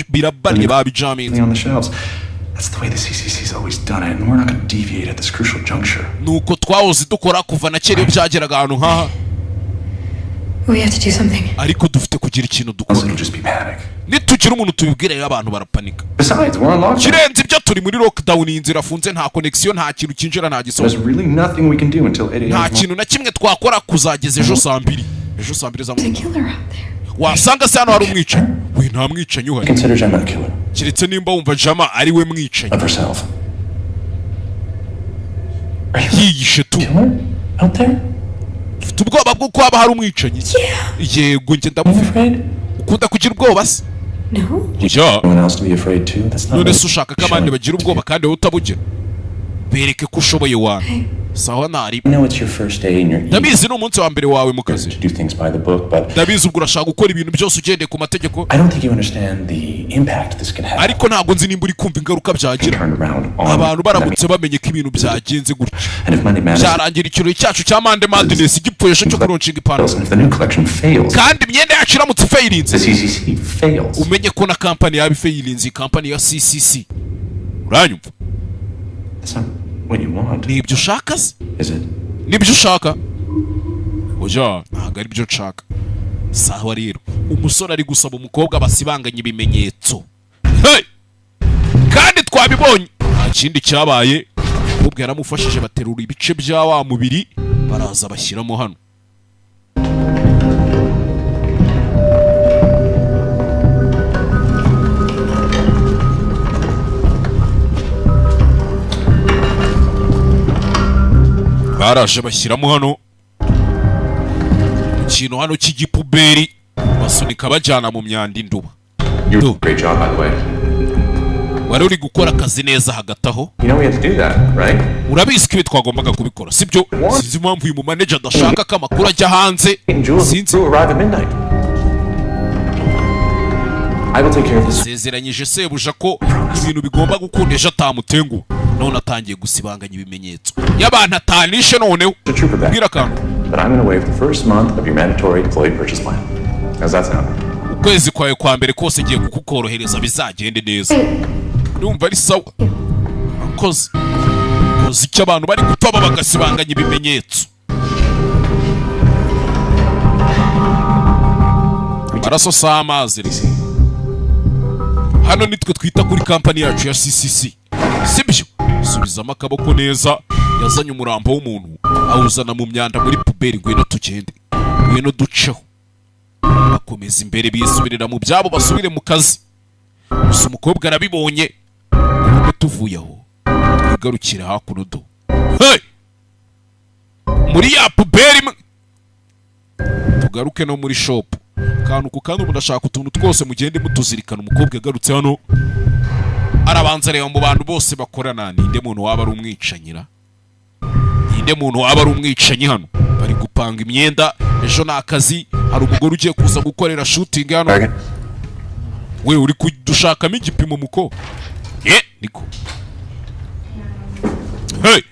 Birabariye, babijaminze. On the shelves. That's the way the CCC's always done it, and we're not going to deviate at this crucial juncture. Nuko twahoze dukora kuva na kera iyo byageraga ahantu nk'aha. We have to do something. Ariko dufite kugira ikintu dukora. Nitugira umuntu tubibwira rero, abantu barapanika. Besides, we're on lockdown. Kirenze ibyo, turi muri lockdown, iyi nzira irafunze, nta connection, nta kintu cyinjira, nta There's gisohoka. really nothing we can do until 8 a.m. Nta kintu na kimwe twakora kuzageza ejo saa 2, ejo saa 2 za mu Killer out there. Wasanga se hano hari umwicanyi? We, nta mwicanyi uhari. Consider Gemma a killer. Keretse nimba wumva Jama ari we mwicanyi. Of herself. Yiyishe tu. Out there? Ufite ubwoba bw'uko haba hari umwicanyi? Yego, njye ndamufite. Ukunda kugira ubwoba se? No. Ujya Anyone else to be afraid too? That's not None se ushaka ko abandi bagira ubwoba kandi wowe utabugira? Bereke ko ushoboye wana. Sawa, ntari. I know it's your first day and you're eager Ndabizi ni umunsi wa mbere wawe mu kazi. to do things by the book, but Ndabizi ubwo urashaka gukora ibintu byose ugendeye ku mategeko. I don't think you understand the impact this can have. Ariko ntabwo nzi nimba uri kumva ingaruka byagira Turned around on abantu baramutse bamenye ko ibintu byagenze gutya. And if Monday Madness Byarangira ikirori cyacu cya Monday Madness gipfuye ejo cyo kulaunchinga ipantaro. and if the new collection fails, Kandi imyenda yacu iramutse ifailinze, the CCC fails. umenye ko na kampani yaba ifailinze, iyi kampani ya CCC, uranyumva? That's not what you want, Ni ibyo ushaka se? is it? Nibyo ushaka? Oya, ntabwo ari byo nshaka. Sawa rero, umusore ari gusaba umukobwa basibanganya ibimenyetso. Hey! Kandi twabibonye, nta kindi cyabaye, umukobwa yaramufashije baterura ibice bya wa mubiri, baraza bashyiramo hano. Baraje bashyiramo hano ikintu hano cy'igipuberi, basunika bajyana mu myanda induba. You did a great job, by the way. Wari uri gukora akazi neza hagati aho. You know we had to do that, right? Urabizi ko ibi twagombaga kubikora, sibyo? Sinzi impamvu uyu mumaneja adashaka ko amakuru ajya hanze. And Jules Sinzi. crew arrive at midnight. I will take care of this. Sezeranyije sebuja ko ibintu bigomba gukunda ejo atamutenguha, none atangiye gusibanganya ibimenyetso y'abantu atanishe. Noneho The trooper back. bwira akantu. But I'm going to waive the first month of your mandatory employee purchase plan. How's that sound? Ukwezi kwawe kwa mbere kose ngiye kukukorohereza, bizagende neza. Ndumva ari sawa. Koze koze icyo abantu bari gupfa bagasibanganya ibimenyetso, amaraso si amazi rero. Hano nitwe twita kuri kampani yacu ya CCC, sibyo? Subizamo akaboko neza. Yazanye umurambo w'umuntu awuzana mu myanda muri puberi. Ngwino tugende, ngwino duceho. Bakomeza imbere, bisubirira mu byabo, basubire mu kazi. Gusa umukobwa arabibonye. Ubundi tuvuye aho twigarukire hakuno do. Hey! Muri ya puberi imwe, tugaruke no muri shop, akantu ku kandi. Umuntu ashaka utuntu twose, mugende mutuzirikana. Umukobwa yagarutse hano, arabanza areba mu bantu bose bakorana, ninde muntu waba ari umwicanyira? Ninde muntu waba ari umwicanyi hano? Bari gupanga imyenda, ejo ni akazi. Hari umugore ugiye kuza gukorera shooting hano. We, uri kudushakamo igipimo muko? Ye niko. Hey!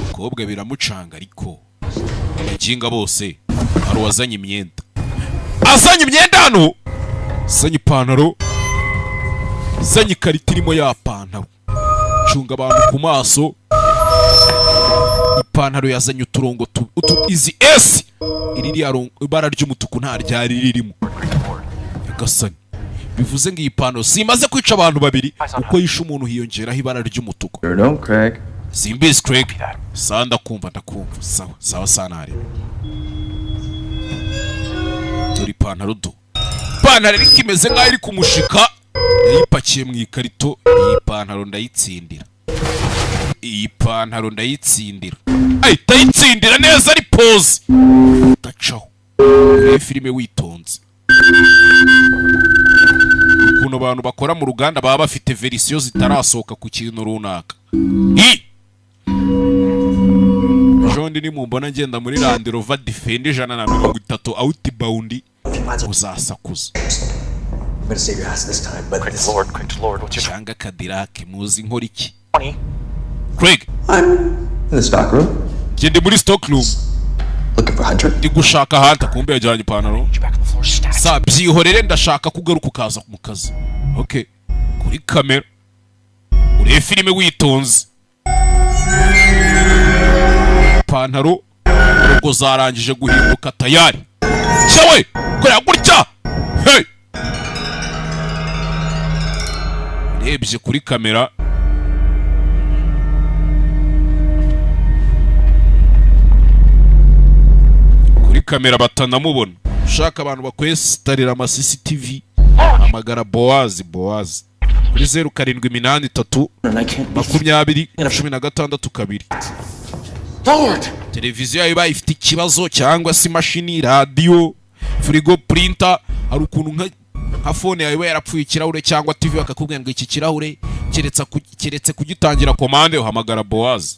Umukobwa biramucanga, ariko abaginga bose, hari uwazanye imyenda, azanye imyenda hano, azanye ipantaro, azanye ikarita irimo ya pantaro. Cunga abantu ku maso. Ipantaro yazanye uturongo tu, utu izi S, iri ibara ry'umutuku nta ryari ririmo. Nyagasani, bivuze ngo iyi pantaro simaze kwica abantu babiri, uko yishe umuntu hiyongeraho ibara ry'umutuku. No, Craig. Simbizi Craig. Sawa, ndakumva, ndakumva. Sawa sawa sanare. Dore ipantaro do, ipantaro ariko imeze nk'aho iri kumushika, yayipakiye mu ikarito. Iyi pantaro ndayitsindira, iyi pantaro ndayitsindira, ahita ayitsindira neza, ari pose udacaho. Urebe filime witonze, ukuntu abantu bakora mu ruganda baba bafite verisiyo zitarasohoka ku kintu runaka. I ejo nimumbona ngenda muri Land Rover Defender 130 outbound, uzasakuza. I'm gonna save your ass this time, but this... Lord, quick Lord, what's your Cyangwa Cadillac, muzi nkora iki? Craig. I'm in the stock room. Ngende muri stock room. Looking for Hunter. Ndi gushaka Hunter. Kumbe yajyanye ipantaro. Sa byihorere, ndashaka kugaruka ukaza mu kazi. Okay, Kuri kamera urebe filime witonze. Ipantaro ubwo zarangije guhinduka tayari. Cyawe korera gutya. Hey! Urebye kuri kamera kuri kamera batanamubona. Ushaka abantu bakwesitarira ama CCTV hamagara Boaz Boaz kuri 0783 20 16 2. Televiziyo yawe ibaye ifite ikibazo cyangwa se imashini, radio, frigo, printer, hari ukuntu nka phone yawe yarapfuye ikirahure cyangwa TV bakakubwira ngo iki kirahure keretse kugitangira komande, uhamagara Boaz.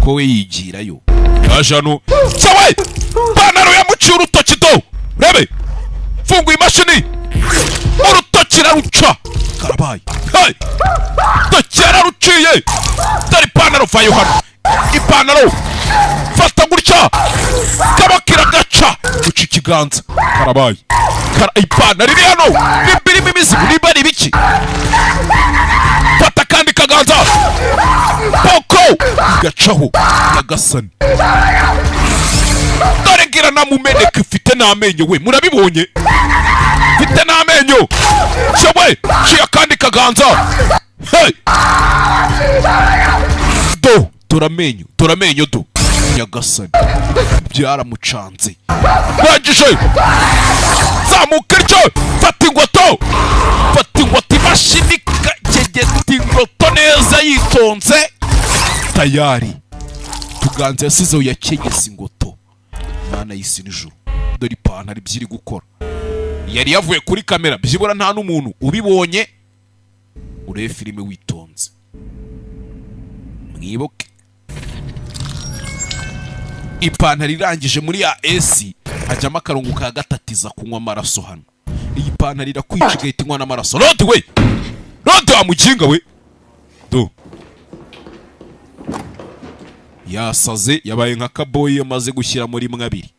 Ko we yigirayo. Yaje hano. Cyawe! Panaro yamuciye urutoki do! Rebe! Funguye imashini! Urutoki raruca! Karabaye. Hey! Urutoki yararuciye! Dore ipantaro vayo hano. Ipantaro! Fata gutya! Kabakira gaca! Guca ikiganza. Karabaye. Ipantaro iri hano! Birimo imizigo niba ari ibiki? Fata kandi kaganza! Poko! Gacaho. Nyagasani. Dore ngira namumeneka ifite n'amenyo we. Murabibonye? Ifite n'amenyo. Cyawe! Ciya kandi kaganza. Hey! Do! Dore amenyo. Dore amenyo do. Nyagasani. Byaramucanze. Rangije! Zamuka iryo! Fata ingoto! Fata ingoto imashini kegeta ingoto neza yitonze. Tayari. Tuganze yasizeho yakegese ingoto. Mana y'isi n'ijuru. Dore ipantaro ibyiri gukora. Yari yavuye kuri kamera byibura nta n'umuntu ubibonye. Urebe filime witonze. Mwibuke. Ipantaro irangije muri ya AC hajyamo akarongo ka gatatiza kunywa amaraso hano. Iyi pantaro irakwica igahita inywa n'amaraso. Rodi we! Rodi wa mukinga we! Do. Yasaze yabaye nka kaboyi yamaze gushyira muri mwabiri.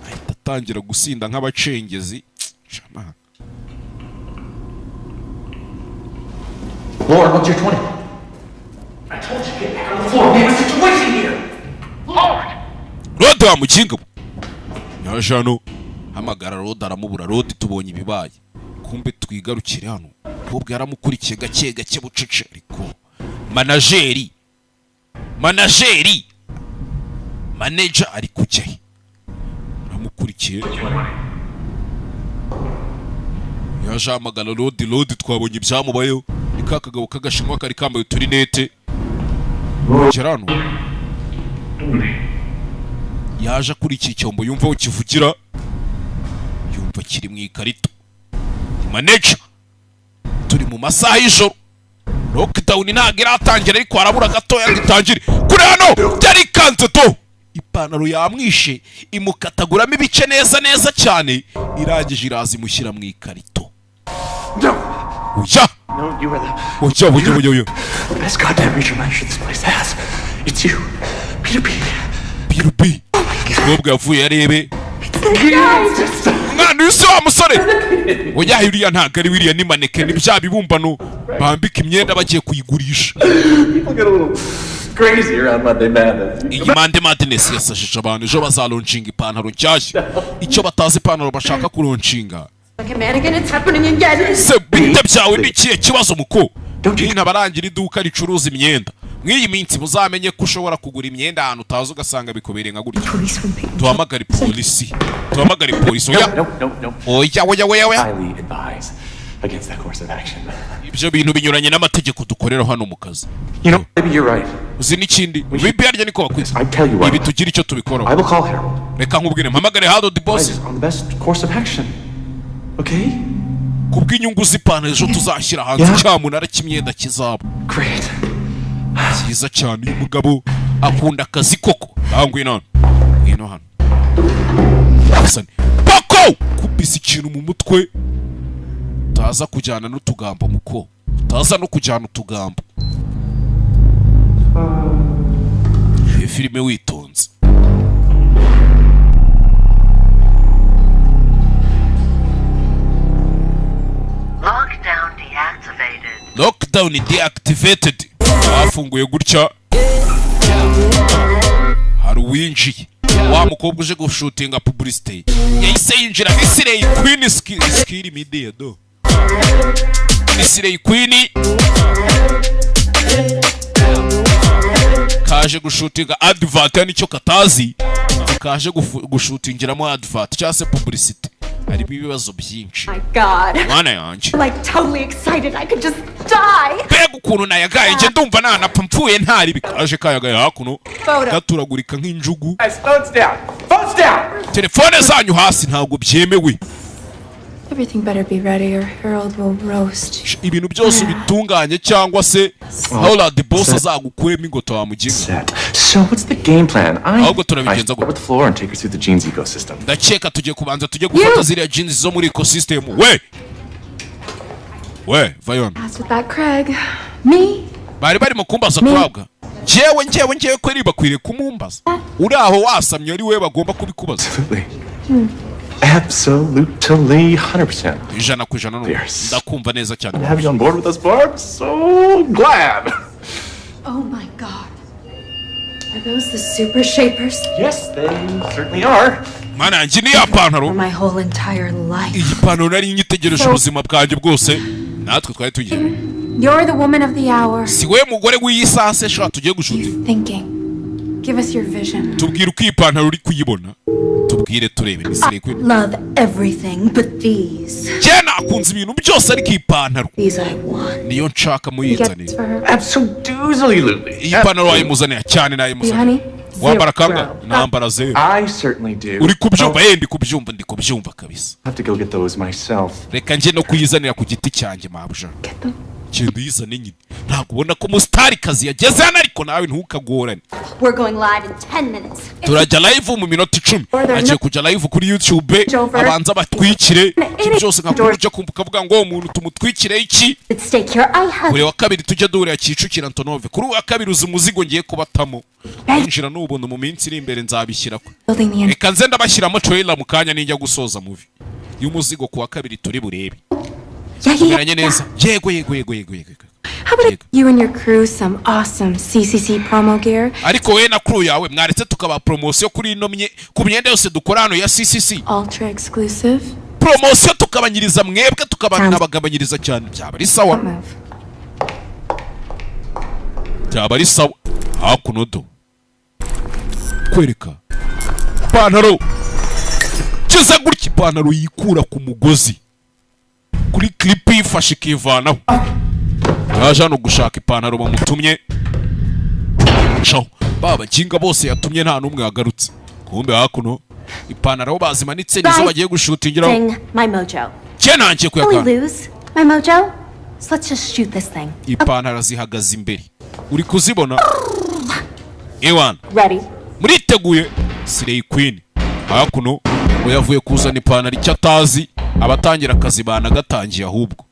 Ahita atangira gusinda nk'abacengezi. Shama. Lord, what's your 20? I told you to get back on the floor. We have a situation here. Lord! Rodi wa mukinga we! Yaje hano hamagara Rodi aramubura. Rodi tubonye ibibaye. Kumbe twigarukire hano. Kobwa yaramukurikiye gake gake bucece ariko manageri manager ari kujya he? Aramukurikiye. Yaje hamagara Rodi. Rodi twabonye ibyamubayeho. Ni ka kagabo k'agashinwa kari kambaye uturinete. Gera hano. Yaje kuri iki cyombo yumva aho kivugira, yumva kiri mu ikarito. Manager turi mu masaha y'ijoro. Lockdown ntabwo iratangira ariko harabura gatoya ngo itangire. Kuri hano byarikanze to. Ipantaro yamwishe imukataguramo ibice neza neza cyane, irangije iraza imushyira mu ikarito. Oya! No, you are the Oya, oya, oya, oya. best goddamn regional manager this place has. It's you, Peter B. Peter B. Umukobwa yavuye arebe. Mwana uyu si wa musore. Oya uriya ntabwo ari wiriya ni maneke, ni bya bibumbano bambika imyenda bagiye kuyigurisha. People get a little crazy around Monday Madness. Iyi Monday Madness yasajije abantu ejo bazalonshinga ipantaro nshyashya. Icyo batazi ipantaro bashaka kuronshinga. Like a mannequin, it's happening again. Se bite byawe ni ikihe kibazo muko? Nyine abarangira iduka ricuruza imyenda. Mw'iyi minsi muzamenye ko ushobora kugura imyenda ahantu utazi ugasanga bikubereye nka gutya. Duhamagare polisi. Duhamagare polisi. Oya. No, no, no. Oya, oya, oya, oya. Highly advise against that course of action. Ibyo bintu binyuranye n'amategeko dukorera hano mu kazi. You know, maybe you're right. Uzi n'ikindi? Bibi yaryo niko bakwita. I tell you what. Ibi tugira icyo tubikoraho. I will call Harold. Reka nkubwire mpamagare Harold boss. Advise on the best course of action. Okay? Kubw'inyungu z'ipantaro ejo tuzashyira hanze Yeah. cyamunara cy'imyenda kizaba. Great. Cyiza cyane uyu mugabo akunda akazi koko. Ngaho ngwino hano. Ngwino hano. Hasani. Pako! Kubisa ikintu mu mutwe. Utaza kujyana n'utugambo muko. Utaza no kujyana utugambo. Iyi filime witonze. Lockdown deactivated. Bafunguye gutya, hari uwinjiye, wa mukobwa uje gushutinga publicity yahise yinjira. Ni Slay Queen, skiri media do, ni Slay Queen kaje gushutinga advert, nicyo katazi kaje gushutingiramo advert cyangwa se publicity. Harimo ibibazo byinshi. My God. Mwana yanjye. Like totally excited. I could just die. Mbega ukuntu nayagaye, njye ndumva nanapfa mpfuye ntari bikaje kayagaye hakuno. Photo. Gaturagurika nk'injugu. Guys, phones down. Phones down. Telefone zanyu hasi, ntabwo byemewe. Everything better be ready or Harold will roast. Ibintu byose ubitunganye cyangwa se Howard boss azagukuremo ingoto wa muginga. So what's the game plan? I Ahubwo turabigenza I start with the floor and take her through the jeans ecosystem. Ndakeka tugiye kubanza tujye gufata ziriya jeans zo muri ecosystem. We we vayon. Pass with that Craig. Me? Bari barimo kumbaza kurabwa njyewe njyewe njyewe kweri bakwiriye kumumbaza, uri aho wasamye ari we bagomba kubikubaza. Absolutely, 100%. 100% n'ubu ndakumva neza cyane. To have you on board with us, Barb. So glad. Oh my God. Are those the super shapers? Yes, they certainly are. Mana yanjye, ni ya pantaro. For my whole entire life. Iyi pantaro nari nyitegereje ubuzima bwanjye bwose, natwe twari tugiye. You're the woman of the hour. Si we mugore w'iyi saha se shobora tugiye gushuti. Thinking. Give us your vision. Tubwire uko iyi pantaro uri kuyibona, tubwire turebe ni Slay Queen. Love everything but these. Njye nakunze ibintu byose ariko iyi pantaro These I want. niyo nshaka, muyinzanire. Absolutely. Iyi pantaro wayimuzanira cyane, nayimuzanira. Honey? Wambara kanga nambara zeru. I certainly do. Uri kubyumva ye? Ndi kubyumva, ndi kubyumva kabisa. Have to go get those myself. Reka njye no kuyizanira ku giti cyanjye, mabuja. Genda uyizane nyine, ntabwo ubona ko umustarikazi yageze hano? Ariko nawe ntukagorane. We're going live in 10 minutes. Turajya live mu minota 10. Agiye kujya live kuri YouTube, abanza batwikire ibyo byose, nka ujya kumva ukavuga ngo umuntu tumutwikire iki. At stake here, I have Buri wa kabiri tujya duhurira Kicukiro Antonove. Kuri uwa kabiri uzi umuzigo ngiye kubatamo, kwinjira n'ubuntu. Mu minsi iri imbere nzabishyira ko Building the reka nze ndabashyiramo trailer mu kanya ninjya gusoza movie y'umuzigo. Ku wa kabiri turi burebe. Tumeranye neza, yego yego yego yego yego. How about you and your crew some awesome CCC promo gear? Ariko we na crew yawe mwaretse tukaba promosiyo kuri ino ku myenda yose dukora hano ya CCC. Ultra exclusive. Promosiyo tukabanyiriza mwebwe, tukabanabagabanyiriza cyane, byaba ari sawa, byaba ari sawa. Hakuno do kwereka ipantaro kiza gutya, ipantaro yikura ku mugozi kuri clip yifashe ikivanaho. Yaje hano gushaka ipantaro bamutumye. Caho ba bakinga bose yatumye nta n'umwe yagarutse. Kumbe hakuno ipantaro bazimanitse nizo bagiye gushutingiraho. Thing, my mojo. Cye nanjye Will we kuyakanda. lose my mojo? So let's just shoot this thing. Ipantaro zihagaze imbere, uri kuzibona ewana. Ready? Muriteguye? Slay Queen hakuno ngo yavuye kuzana ipantaro, icyo atazi abatangira akazi banagatangiye ahubwo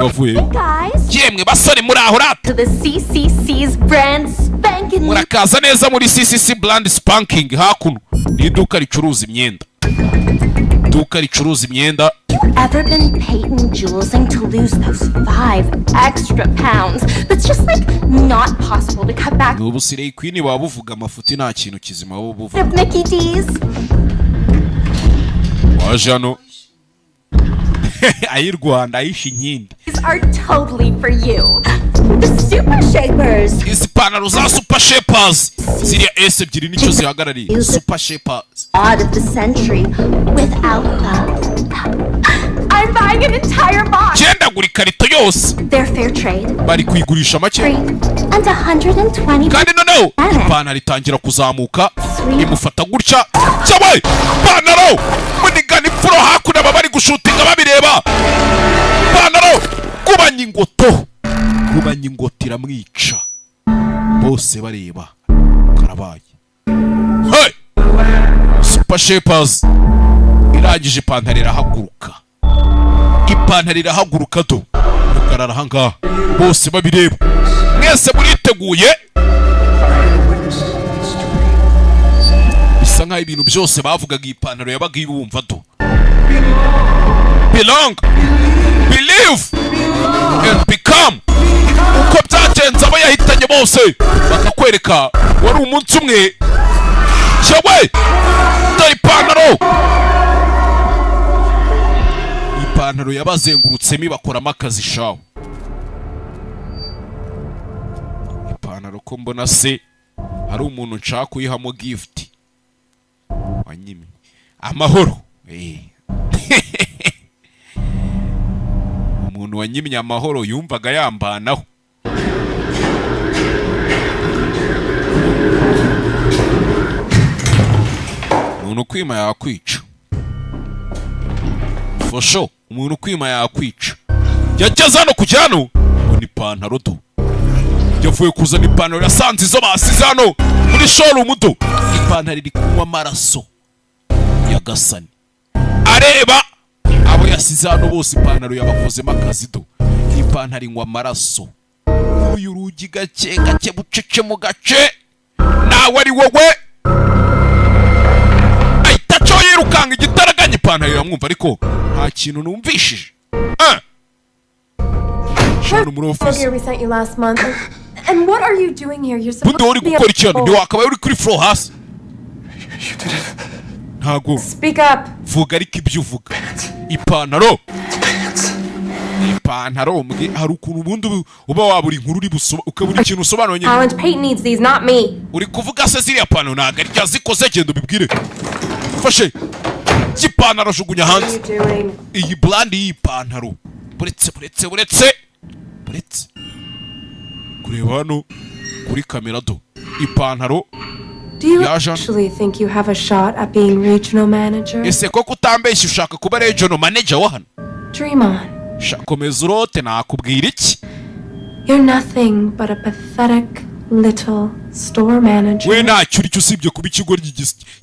yavuye. Guys, Yemwe basore, muri aho rata. to the CCC's brand spanking new Murakaza neza muri CCC Brand Spanking. Hakuno ni iduka ricuruza imyenda, iduka ricuruza imyenda. Ever been Peyton Julesing to lose those 5 extra pounds? That's just like not possible to cut back Ni ubu Slay Queen baba buvuga amafuti, nta kintu kizima baba buvuga. of Mickey D's. Waje hano ay'i Rwanda ayishe inkindi. These are totally for you. The Super Shapers. Izi pantaro za Super Shapers, ziriya S ebyiri nicyo zihagarariye, Super Shapers. Odd of the century without the. I'm buying an entire box. Cyendagura ikarito yose. They're fair trade, Bari kuyigurisha make. free, and 120. Kandi noneho ipantaro itangira kuzamuka imufata gutya cyabaye ipantaro munigana imfuro. Hakuno aba bari gushutinga babireba, ipantaro kubanya ingoto, kubanya ingoto iramwica bose bareba. Karabaye. Hey! Super Shapers irangije, ipantaro irahaguruka, ipantaro irahaguruka do ihagarara ahangaha bose babireba. Mwese muriteguye? Bisa nkaho ibintu byose bavugaga iyi pantaro yabaga ibumva do. Belong, believe and become. Ko byagenze, abo yahitanye bose bakakwereka. Wari umunsi umwe cyewe. Dore ipantaro, ipantaro yabazengurutsemo ibakoramo akazi shawo. Ipantaro ko mbona se hari umuntu nshaka kuyihamo gift wanyimye amahoro. Umuntu wanyimye amahoro yumvaga yambanaho. Umuntu kwima yakwica for sure, umuntu kwima yakwica. Yageze hano kujya hano ngo ni ipantaro do. Yavuye kuzana ipantaro, yasanze izo basize hano muri showroom do. Ipantaro iri kunywa amaraso ya Gasani. Areba abo yasize hano bose, ipantaro yabakozemo akazi do. Ipantaro inywa amaraso. Uyu rugi gake gake bucece mu gace, nawe ari wowe. Ahita aco yirukanga igitaraganya, ipantaro iramwumva ariko nta kintu numvishije. Shano muri office. Here we sent you last month. And what are you doing here? You're supposed Bundi uri to be gukora iki hano? up. Ntiwakabaye uri kuri floor hasi. Ntago Speak up. vuga ariko ibyo uvuga. Ipantaro, ipantaro mbwe, hari ukuntu ubundi uba wabura inkuru uri busoba ukabura ikintu usobanura nyine. Challenge Peyton needs these, not me. Uri kuvuga se ziriya pantaro ntabwo ari zikoze, genda ubibwire. Fashe ipantaro ajugunya What are hanze. you doing? Iyi brand y'iyi pantaro, buretse buretse buretse buretse kureba hano kuri kamera do ipantaro. Do you Yaje hano. actually think you have a shot at being regional manager? Ese koko utambeshye ushaka kuba regional manager wa hano? Dream on. Sha, komeza urote, nakubwira iki? You're nothing but a pathetic little store manager. We ntacyo uri cyo usibye kuba ikigo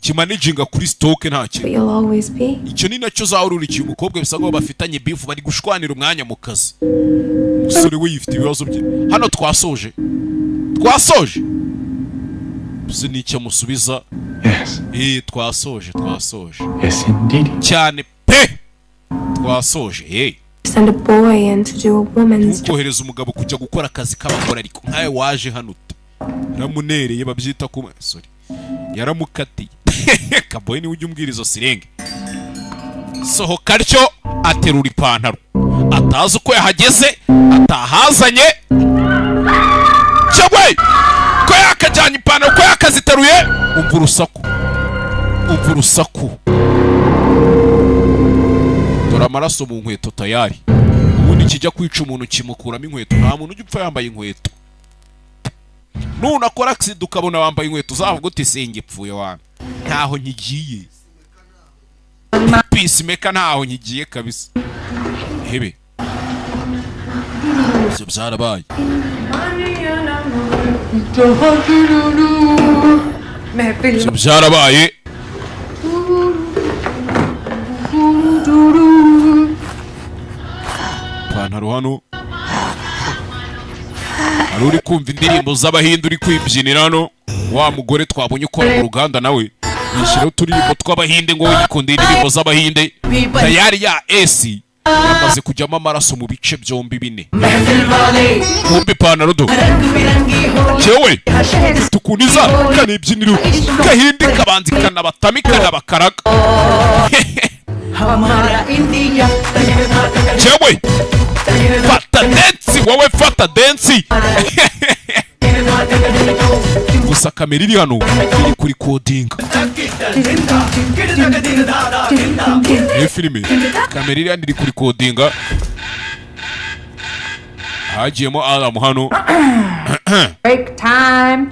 kimanaginga kuri stock, nta But kintu. you'll always be. Icyo ni nacyo uzahora. Umukobwa bisa nkaho bafitanye beef, bari gushwanira umwanya mu kazi. Umusore we yifite ibibazo bye hano. Twasoje, twasoje. Uzi n'icyo amusubiza? Yes. Eh, twasoje, twasoje. Yes, indeed. Cyane pe, twasoje, eh. Send a boy in to do a woman's job. Ntukohereza umugabo kujya gukora akazi k'abagore, ariko nkawe waje hano ute? Yaramunereye, babyita kuma, sorry, yaramukatiye. Kaboyi niwe ujya umbwira izo sirenge. Sohoka atyo, aterura ipantaro atazi uko yahageze, atahazanye cyangwa ko yakajyanye ipantaro, ko yakaziteruye. Umva urusaku, umva urusaku. Dore amaraso mu nkweto tayari. Ubundi kijya kwica umuntu kimukuramo inkweto. Nta muntu ujya upfa yambaye inkweto. Nunakora accident ukabona wambaye inkweto, uzavuga uti senge pfuye wana, ntaho nkigiye. Peacemaker, ntaho nkigiye kabisa. Hebe ibyo byarabaye. Ibyo byarabaye. Ipantaro hano, hari uri kumva indirimbo z'abahinde, uri kwibyinira hano. Wa mugore twabonye ukora mu ruganda nawe yishyiraho uturirimbo tw'abahinde ngo yikundira indirimbo z'abahinde. Tayari ya esi yamaze kujyamo amaraso mu bice byombi bine. Kumva ipantaro do cyewe tukuniza kanibyinira gahinde kabanza ikanabatama ikanabakaraga. Cyewe fata dance, wowe fata dance gusa. Kamera iri hano iri kuri kodinga iyo filime. Kamera iri hano iri kuri kodinga. Hagiyemo alamu hano. Break time.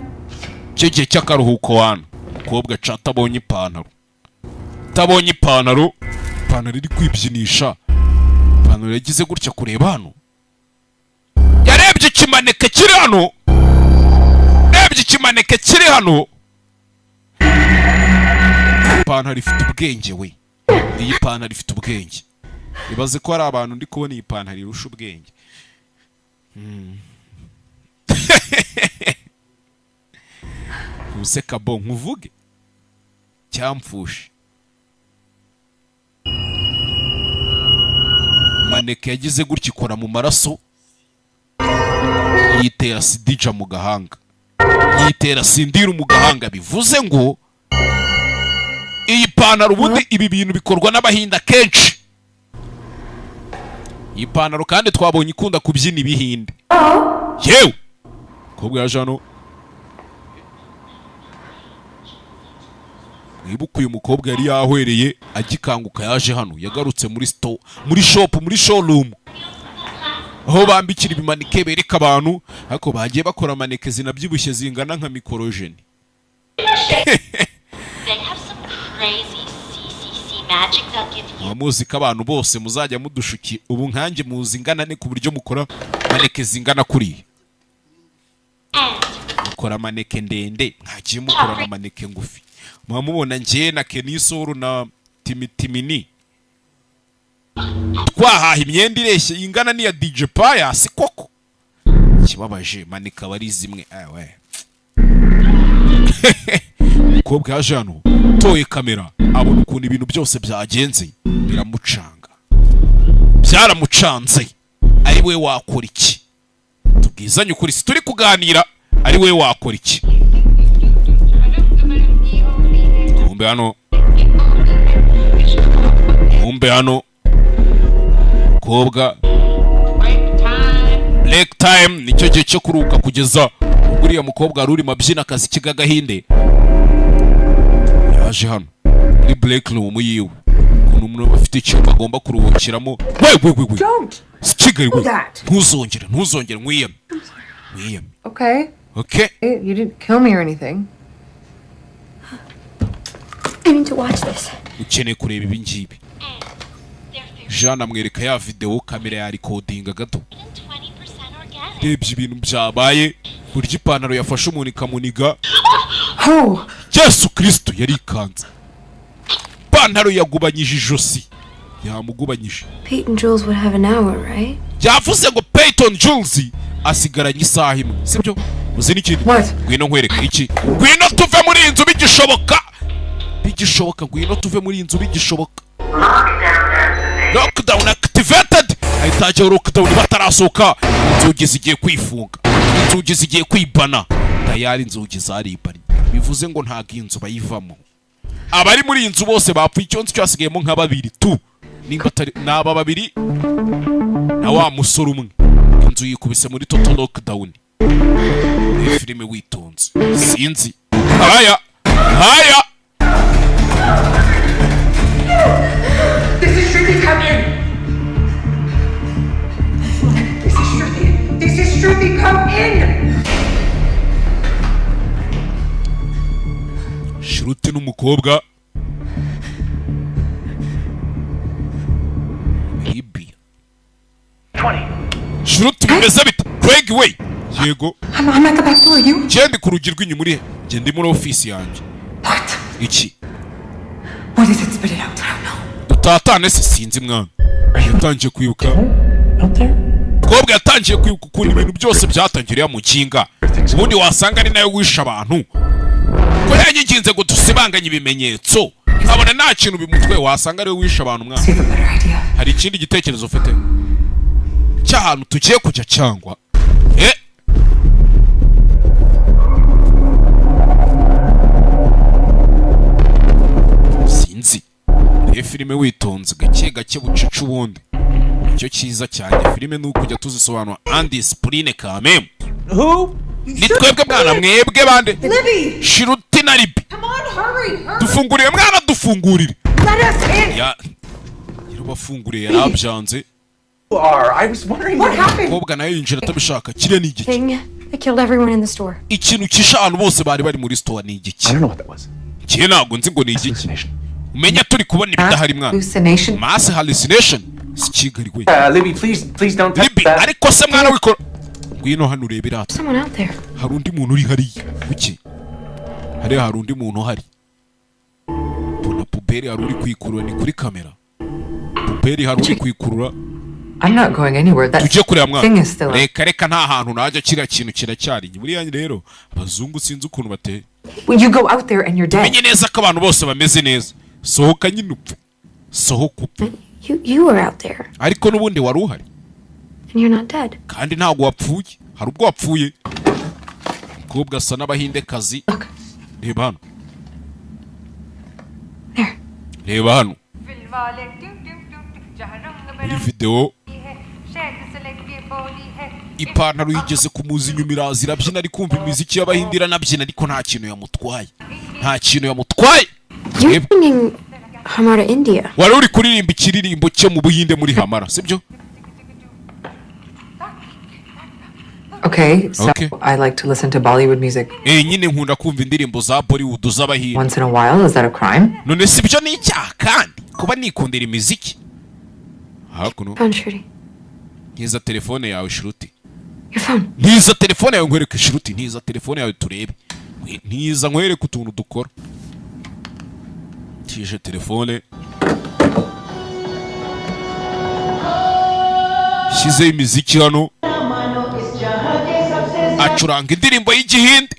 Cyo gihe cy'akaruhuko hano, umukobwa aca atabonye ipantaro, atabonye ipantaro, ipantaro iri kwibyinisha. Ipantaro yagize gutya kureba hano, yarebye ikimaneke kiri hano, yarebye ikimaneke kiri hano. Ipantaro ifite ubwenge we, iyi pantaro ifite ubwenge. Ibaze ko hari abantu ndi kubona iyi pantaro irusha ubwenge. Useka bo nkuvuge cyamfushe. Maneke yagize gutya ikora mu maraso Yitera sidija mu gahanga, yitera sindiru mu gahanga. Bivuze ngo iyi pantaro, ubundi ibi bintu bikorwa n'abahinda kenshi. Iyi pantaro kandi twabonye ikunda kubyina ibihinde. Yewe, kobwa yaje hano. Mwibuke uyu mukobwa yari yahwereye agikanguka, yaje hano, yagarutse muri store, muri shop, muri showroom aho bambikira ibimanike bereka abantu, ariko bagiye bakora maneke zinabyibushye zingana nka mikorojeni. They have some crazy CCC magic they'll give you. Muba muzi ko abantu bose muzajya mudushuki. Ubu nkanjye muzi ingana ne ku buryo mukora maneke zingana kuriya? Mukora maneke ndende, mwagiye mukora na maneke ngufi. Muba mubona njye na Kenisoro na Timitimini twahaha imyenda ireshya ingana n'iya DJ Pius koko? Ikibabaje, maneke aba ari zimwe. Ewe, umukobwa yaje hano, toye kamera, abona ukuntu ibintu byose byagenze, biramucanga, byaramucanze. Ari we wakora iki? Tubwizanye ukuri, si turi kuganira? Ari we wakora iki? Kumbe hano, kumbe hano mukobwa, break time nicyo gihe cyo kuruhuka, kugeza ubwo uriya mukobwa wari urimo abyina akazi k'agahinde yaje hano muri break room yiwe. Ukuntu umuntu aba afite icyumba agomba kuruhukiramo. We we we we, si Kigali we! Ntuzongere, ntuzongere, nkwiyame, nkwiyame. Okay. Okay. You didn't kill me or anything. I need to watch this. Ukeneye kureba ibi ngibi. Jean amwereka ya videwo, kamera ya rikodinga gato. Rebye ibintu byabaye, burya ipantaro yafashe umuntu ikamuniga. Yesu Kristo, yarikanze! Ipantaro yagubanyije ijosi, yamugubanyije. Pete and Jules would have an hour, right? Yavuze ngo Peyton Jules asigaranye isaha imwe, sibyo? Uzi n'ikindi? Ngwino nkwereke iki. Ngwino tuve muri iyi nzu bigishoboka, bigishoboka. Ngwino tuve muri iyi nzu bigishoboka. Lockdown activated. Ahita hajyaho lockdown batarasohoka. Inzugi zigiye kwifunga, inzugi zigiye kwibana tayari, inzugi zaribanye. Bivuze ngo ntabwo iyi nzu bayivamo. Abari muri iyi nzu bose bapfuye. Icyo nzi cyo, hasigayemo nka babiri tu, nimba atari ni aba babiri na wa musore umwe. Inzu yikubise muri total lockdown. Iyi filime witonze, sinzi haya haya. This is Shruti, come in! This is Shruti. This is Shruti, come in! Shruti n'umukobwa Libya. Shruti, bimeze bite? Craig we! Yego. I'm at the back door. You? Genda ku rugi rw'inyuma. Uri he? Genda muri ofisi yanjye. Iki? What is it? Spit it out. I don't know. Dutatane se? Sinzi mwana. Yatangiye kwibuka, mukobwa yatangiye kwibuka ukuntu ibintu byose byatangiriye mu kinga. Ubundi wasanga ari nawe wishe abantu, ko yanyiginze ngo dusibanganye ibimenyetso, nkabona nta kintu bimutwe. Wasanga ariwe wishe abantu. Mwana, hari ikindi gitekerezo ufite cy'ahantu tugiye kujya cyangwa eh? Sinzi. Iyo filime witonze gake gake, bucece, ubundi icyo cyiza cyane filime ni ukujya tuzisobanura andisipurine kamemu. Ni twebwe mwana, mwebwe bande? Libby! Shruti na Libi. Come on, hurry, hurry! Dufungurire mwana, dufungurire. Let us in! Ya yarabafunguriye, yarabyanze. Are. I was wondering What happened? Umukobwa nawe yinjira atabishaka. Kiriya ni igiki? Thing that killed everyone in the store. Ikintu kishe abantu bose bari muri store ni igiki? Njye ntabwo nzi ngo ni igiki. Umenya turi kubona ibidahari mwana. Hallucination. Mass hallucination si Kigali we. Libby, please, please don't touch Libby, that. ariko se mwana wikora, ngwino hano urebe rata. Someone out there. Hari undi muntu uri hariya. Kuki hariya hari undi muntu uhari? Mbona puberi hari uri kwikurura, ni kuri kamera. Puberi hari uri kwikurura. I'm not going anywhere. That Tujye kureba mwana. thing is still up. Reka reka, nta hantu najya, kiriya kintu kiracyari. Buriya rero abazungu sinzi ukuntu bateye. When you go out there and you're dead. Umenye neza ko abantu bose bameze neza. Sohoka nyine upfe, sohoka upfe. You were out there Ariko n'ubundi wari uhari. and you're not dead. Kandi ntabwo wapfuye. Hari ubwo wapfuye? Umukobwa asa n'abahindekazi. Reba hano, reba hano muri videwo, ipantaro yigeze kumuza inyuma, iraza irabyina, ari kumva imiziki y'abahindi, iranabyina, ariko nta kintu yamutwaye, nta kintu yamutwaye. You're singing Hamara India. Wari uri kuririmba ikiririmbo cyo mu Buhinde muri Hamara, sibyo? Okay, so Okay. I like to listen to Bollywood music Eh, nyine nkunda kumva indirimbo za Bollywood z'abahinde. once in a while. Is that a crime? None si byo ni icyaha kandi kuba nikundira imiziki hakuno? Phone, Shruti. Ntiza telefone yawe, Shruti. Your phone. Ntiza telefone yawe nkwereke, Shruti. Ntiza telefone yawe turebe. Ntiza nkwereke utuntu dukora. Tije telefone, shyizeho imiziki hano, acuranga indirimbo y'igihinde.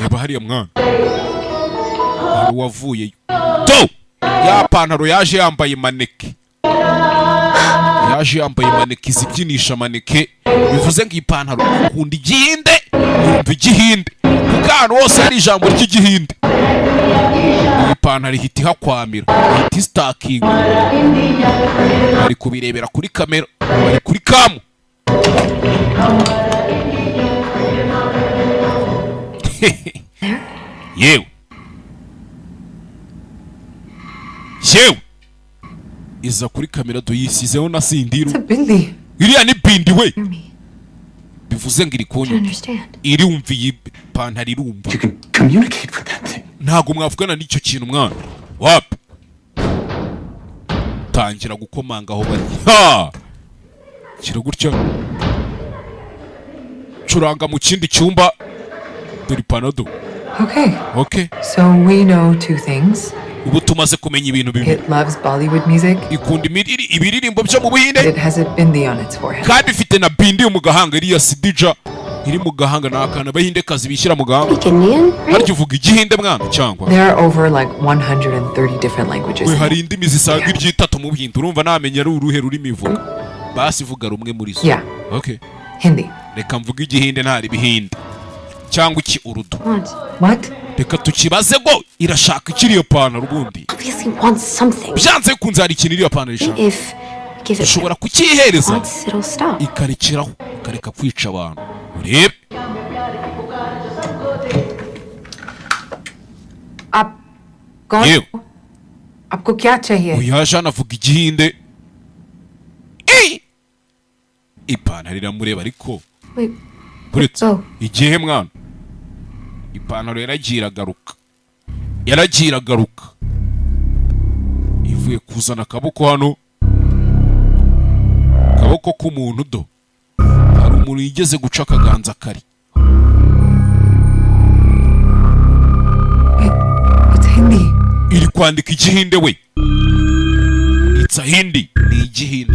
Reba hariya mwana, hari uwavuyeyo do ya pantaro yaje yambaye maneke, yaje yambaye maneke izibyinisha maneke. Bivuze ngo iyi pantaro ikunda igihinde, yumva igihinde, kuko ahantu hose hari ijambo ry'igihinde iyi pantaro ihita ihakwamira, ihita isitakinga. Bari kubirebera kuri kamera, bari kuri kamu. Yewe yewe, iza kuri kamera tuyisizeho na sindiru. Bindi. Iriya ni bindi we. Bivuze ngo iri kunyumva. Understand. Irumva, iyi pantaro irumva. Ntabwo mwavugana n'icyo kintu mwana, wapi. Tangira gukomanga aho bari. Ha, kira gutya, curanga mu kindi cyumba. Dore ipantaro. Okay. Okay. So we know two things. Ubu tumaze kumenya ibintu bibiri. It loves Bollywood music. Ikunda ibiririmbo byo mu Buhinde. It has a bindi on its forehead. Kandi ifite na bindi mu gahanga. Iriya sidija iri mu gahanga ni akantu abahindekazi bishyira mu gahanga. Harya uvuga igihinde mwana cyangwa? There are over like 130 different languages. We, hari indimi zisaga ibyitatu mu Buhinde. Urumva namenya ari uruhe rurimi ivuga? Basi vuga rumwe muri zo. Yeah. Okay. Hindi. Reka mvuge igihinde, ntari ibihinde cyangwa iki urudu. What? Reka tukibaze ngo irashaka ikiriyo pantaro ubundi. Obviously wants something. Byanze bikunze hari ikintu iriya pantaro ishaka. If we give it Ushobora kucyihereza once, it'll stop. ikarekeraho, ikareka kwica abantu. Urebe. आप कौन? Yewe. आपको क्या चाहिए? Uyu yaje hano avuga igihinde. Ey! Ipantaro iramureba ariko. Wait. Uretse igihe mwana, ipantaro yaragiye iragaruka, yaragiye iragaruka, ivuye kuzana akaboko hano, akaboko k'umuntu. Do, hari umuntu yigeze guca akaganza kari. It's Hindi. Iri kwandika igihinde we. It's a Hindi, ni igihinde.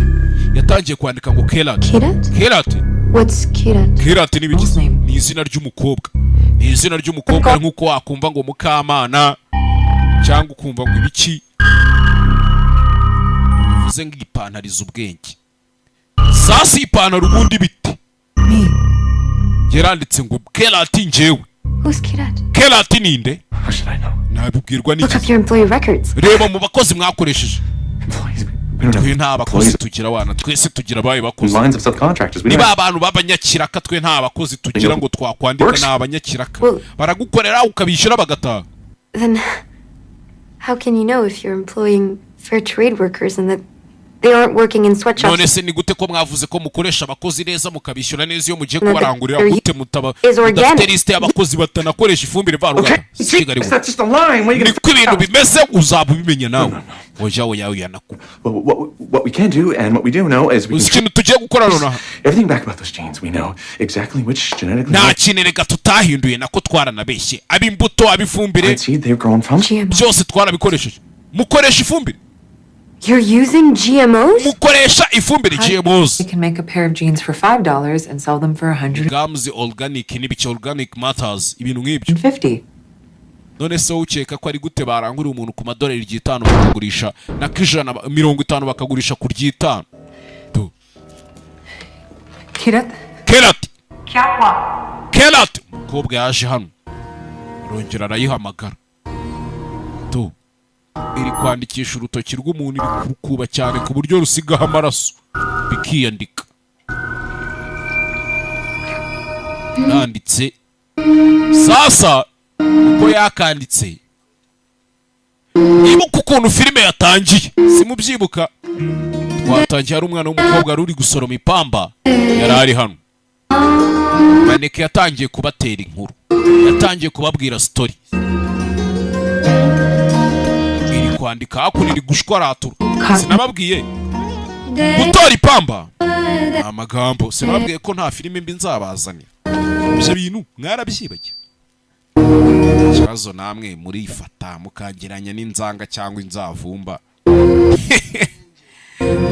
Yatangiye kwandika ngo Kerat. Kirat? Kerat. What's Kirat? Kerat ni ibiki? Ni izina ry'umukobwa, ni izina ry'umukobwa, ari nk'uko wakumva ngo Mukamana cyangwa ukumva ngo ibiki. Bivuze ngo ipantaro izi ubwenge. Sasa iyi ipantaro ubundi biti yaranditse ngo Kerat njyewe. Who's Kirat? Kerat ninde? Nabibwirwa Look n'iki? up your employee records. Reba mu bakozi mwakoresheje. Twe nta bakozi tugira wana, twese tugira abaye bakozi. Lines of subcontractors. We Niba don't abantu b'abanyakiraka, twe nta bakozi tugira ngo twakwandika, ni abanyakiraka, baragukorera ukabishyura bagataha. Then how can you know if you're employing fair trade workers and that they aren't working in sweatshops? None se ni gute ko mwavuze ko mukoresha abakozi neza, mukabishyura neza iyo mugiye No, the- kubarangurira, there gute mutaba is organic. mudafite lisite y'abakozi batanakoresha ifumbire mvaruganda? Kigali That's just a line. What are you gonna niko ibintu bimeze, uzaba ubimenya nawe. Oya oya oya, naku What we can do and what we do know is we Uzi can ikintu tugiye gukora nonaha? everything back about those genes. We know exactly which genetically Nta kintu reka tutahinduye, nako twaranabeshye, ab'imbuto, ab'ifumbire, seed they've grown from. Byose twarabikoresheje. Mukoresha ifumbire? You're using GMOs? Mukoresha ifumbire GMOs? We can make a pair of jeans for $5 and sell them for 150. Gams organic n'ibiki, organic matters, ibintu nk'ibyo. None se wowe ukeka ko ari gute barangurira umuntu ku madolari ry'itanu bakagurisha na k'ijana 50 bakagurisha ku ry'itanu? Kirat? Kerat. Umukobwa yaje hano arongera arayihamagara tu, iri kwandikisha urutoki rw'umuntu, iri kurukuba cyane ku buryo rusigaho amaraso bikiyandika. Nanditse sasa uko yakanditse. Ibuka ukuntu filime yatangiye, simubyibuka? Twatangiye hari umwana w'umukobwa wari uri gusoroma ipamba, yari ari hano. Maneke yatangiye kubatera inkuru, yatangiye kubabwira story. Iri kwandika hakuno, iri gushwaratura. Sinababwiye gutora ipamba ni amagambo? Sinababwiye ko nta filime mbi nzabazanira? Ibyo bintu mwarabyibagiwe? Ikibazo namwe murifata mukageranya n'inzanga cyangwa inzavumba.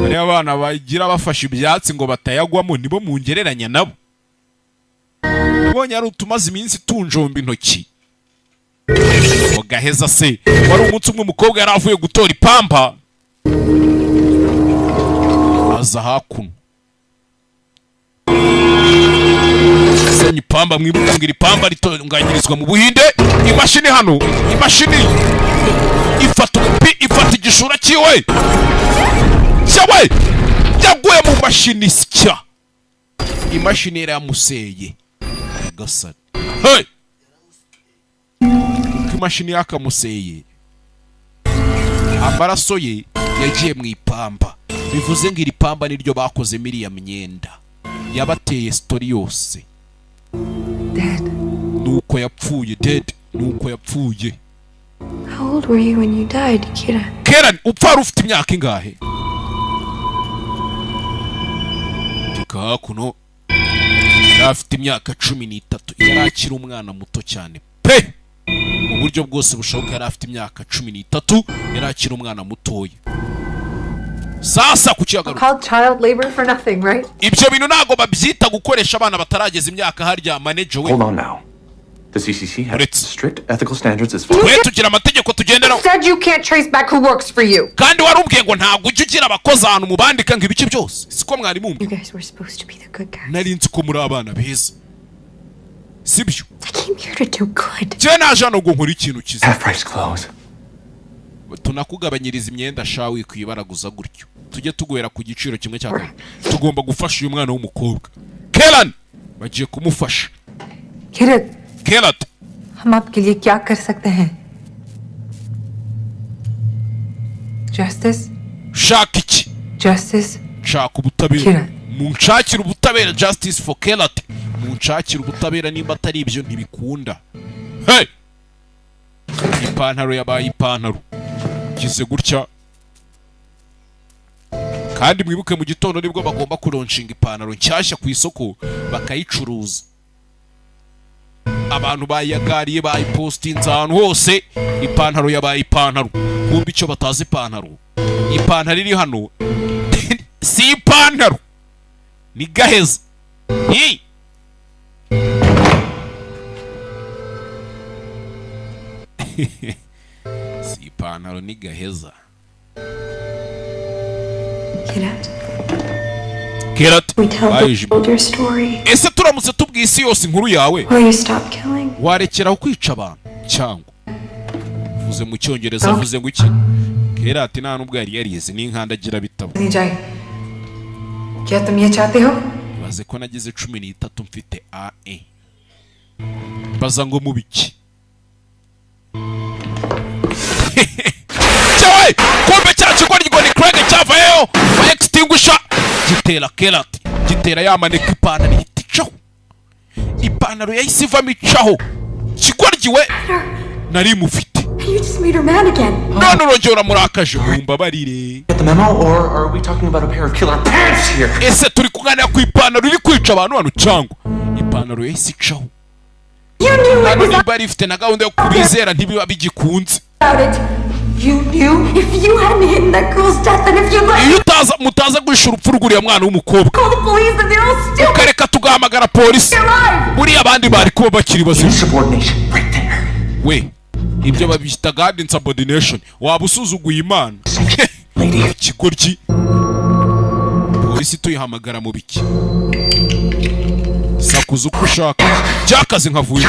Bariya abana bagira bafashe ibyatsi ngo batayagwamo, nibo mungereranya nabo. Nabonye ari utumaze iminsi tunjomba intoki mugaheza se. Wari umunsi umwe umukobwa yari avuye gutora ipamba, aza hakuno azanye ipamba. Mwibuka ngo iri pamba ritunganyirizwa mu Buhinde. Imashini hano, imashini ifata umupi, ifata igishura cyiwe cyawe, yaguye mu mashini sya, imashini yaramuseye. Nyagasani, hey! Uko imashini yakamuseye, amaraso ye yagiye mu ipamba. Bivuze ngo iri pamba niryo bakozemo iriya myenda yabateye story yose. Nuko yapfuye dead, nuko yapfuye. How old were you when you died, Kira? Kera upfa wari ufite imyaka ingahe? Tika hakuno, yari afite imyaka 13, yari akiri umwana muto cyane pe, mu buryo bwose bushoboka. Yari afite imyaka 13, yari akiri umwana mutoya. Sasa ku kiyagaruka. Called child labor for nothing, right? Ibyo bintu ntabwo babyita gukoresha abana batarageza imyaka harya, manager we? Hold on now. The CCC has strict ethical standards as far Twe tugira amategeko tugenderaho. Said you can't trace back who works for you. Kandi warubwiye ngo ntabwo ujya ugira abakozi ahantu mubandika ngo ibice byose, siko mwari mumbi? You guys were supposed to be the good guys. Nari nzi ko muri abana beza, sibyo? I came here to do good. Njyewe naje hano ngo nkore ikintu cyiza. Half price clothes. Tunakugabanyiriza imyenda sha, wikwibaraguza gutyo, tujye tuguhera ku giciro kimwe cya kabiri. Tugomba gufasha uyu mwana w'umukobwa Keran, bagiye kumufasha. Kirat, Kerat, हम आपके लिए क्या कर सकते हैं? Justice, shaka iki? Justice. Nshaka ubutabera. Kerat. Munshakire ubutabera, justice for Kerat. Munshakire ubutabera, nimba atari ibyo ntibikunda. Hey! Ipantaro yabaye ipantaro gize gutya. Kandi mwibuke mu gitondo nibwo bagomba kulaunchinga ipantaro nshyashya ku isoko bakayicuruza. Abantu bayagariye, bayipostinze ahantu hose. Ipantaro yabaye ipantaro. Kumva icyo batazi, ipantaro, ipantaro iri hano si ipantaro, ni gaheza ni si ipantaro, ni gaheza. Kirat, Kerat, we tell the bayijimye. world your story. Ese turamutse tubwiye isi yose inkuru yawe, Will you stop killing? warekeraho kwica abantu cyangwa? Vuze mu Cyongereza, avuze ngo iki? Kerat nta nubwo yari yarize, n'inkandagira bitabo. नहीं जाए। क्या तुम ये चाहते हो? Baze ko nagize 13 mfite ae, baza ngo mu biki cyawe? Kumbe cya kigo ni Craig cyavayeyo, fire extinguisher gitera Kerat, gitera ya maneka, ipantaro ihita icaho. Ipantaro yahise ivamo icaho. Kigoryi we, nari mufite. You just made her mad again. None urongera uramurakaje, mumbabarire. Get the memo, or are we talking about a pair of killer pants here? Ese turi kuganira ku ipantaro iri kwica abantu hano cyangwa? Ipantaro yahise icaho. Hano niba yari ifite na gahunda yo kubizera, ntibiba bigikunze. About it. You knew if you hadn't hidden that girl's death and if you let Iyo utaza, mutaza guhisha urupfu rw'uriya mwana w'umukobwa, call the police and they're all still ukareka tugahamagara polisi, buriya abandi bari kuba bakiri bazima. We, ibyo babyita God insubordination, waba usuzuguye Imana. Ikigoryi, polisi tuyihamagara mu biki? Sakuza uko ushaka. Byakaze nkavuye.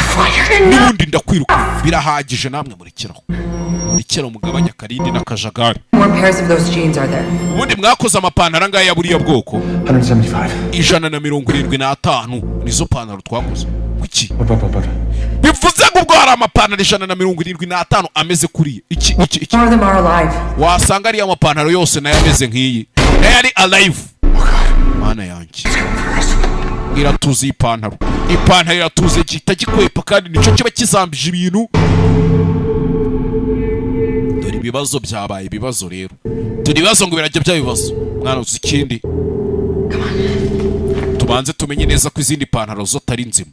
N'ubundi ndakwiruka. Birahagije namwe murekeraho. Murekera mugabanya karindi n'akajagari. More pairs of those jeans are there? Ubundi mwakoze amapantaro angahe ya buriya bwoko? 175. 175 nizo pantaro twakoze. Kuki? Bivuze ngo ubwo hari amapantaro 175 ameze kuriya. Iki iki iki. More of them are alive. Wasanga ariya mapantaro yose nayo ameze nk'iyi. Nayo ari alive. Mana yanjye. Iratuze iyi pantaro. Ipantaro iratuze gihita gikwepa kandi nicyo kiba kizambije ibintu. Dore ibibazo byabaye ibibazo rero. Dore ibibazo ngo birajya bya bibazo. Mwana uzi ikindi. Tubanze tumenye neza ko izindi pantaro zo atari nzima.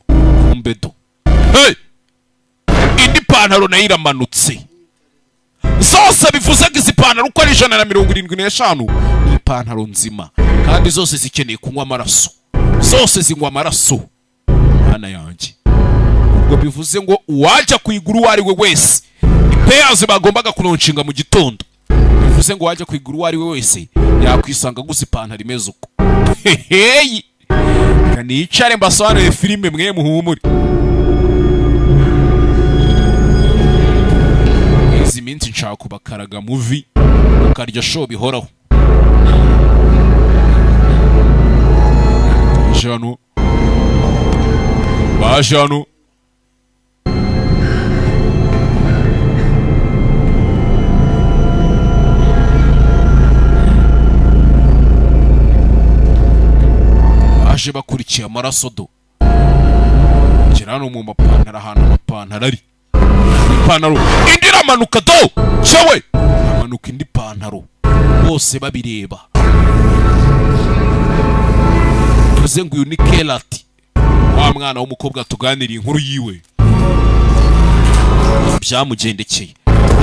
Kumbe do. Hey! Indi pantaro nayo iramanutse. Zose bivuze ngo izi pantaro uko ari 175 ni ipantaro nzima. Kandi zose zikeneye kunywa amaraso. Zose zinywa amaraso. Mana yanjye. Ubwo bivuze ngo uwajya kuyigura uwo ari we wese. Pairs bagombaga kulonshinga mu gitondo. Bivuze ngo wajya kuyigura uwo ari we wese yakwisanga gusa ipantaro imeze uko. Hey! Kanicare mbasobanurire filime mwe muhumure. Izi minsi nshaka kubakaraga movie ukarya show bihoraho. Jano. Bajano. Baje bakurikiye amaraso do. Kirano mu mapantaro ahantu amapantaro ari. Ipantaro indi iramanuka do. Cyewe amanuka indi pantaro. Bose babireba. Bivuze ngo uyu ni Kelati. Wa mwana w'umukobwa tuganiriye inkuru yiwe. Byamugendekeye.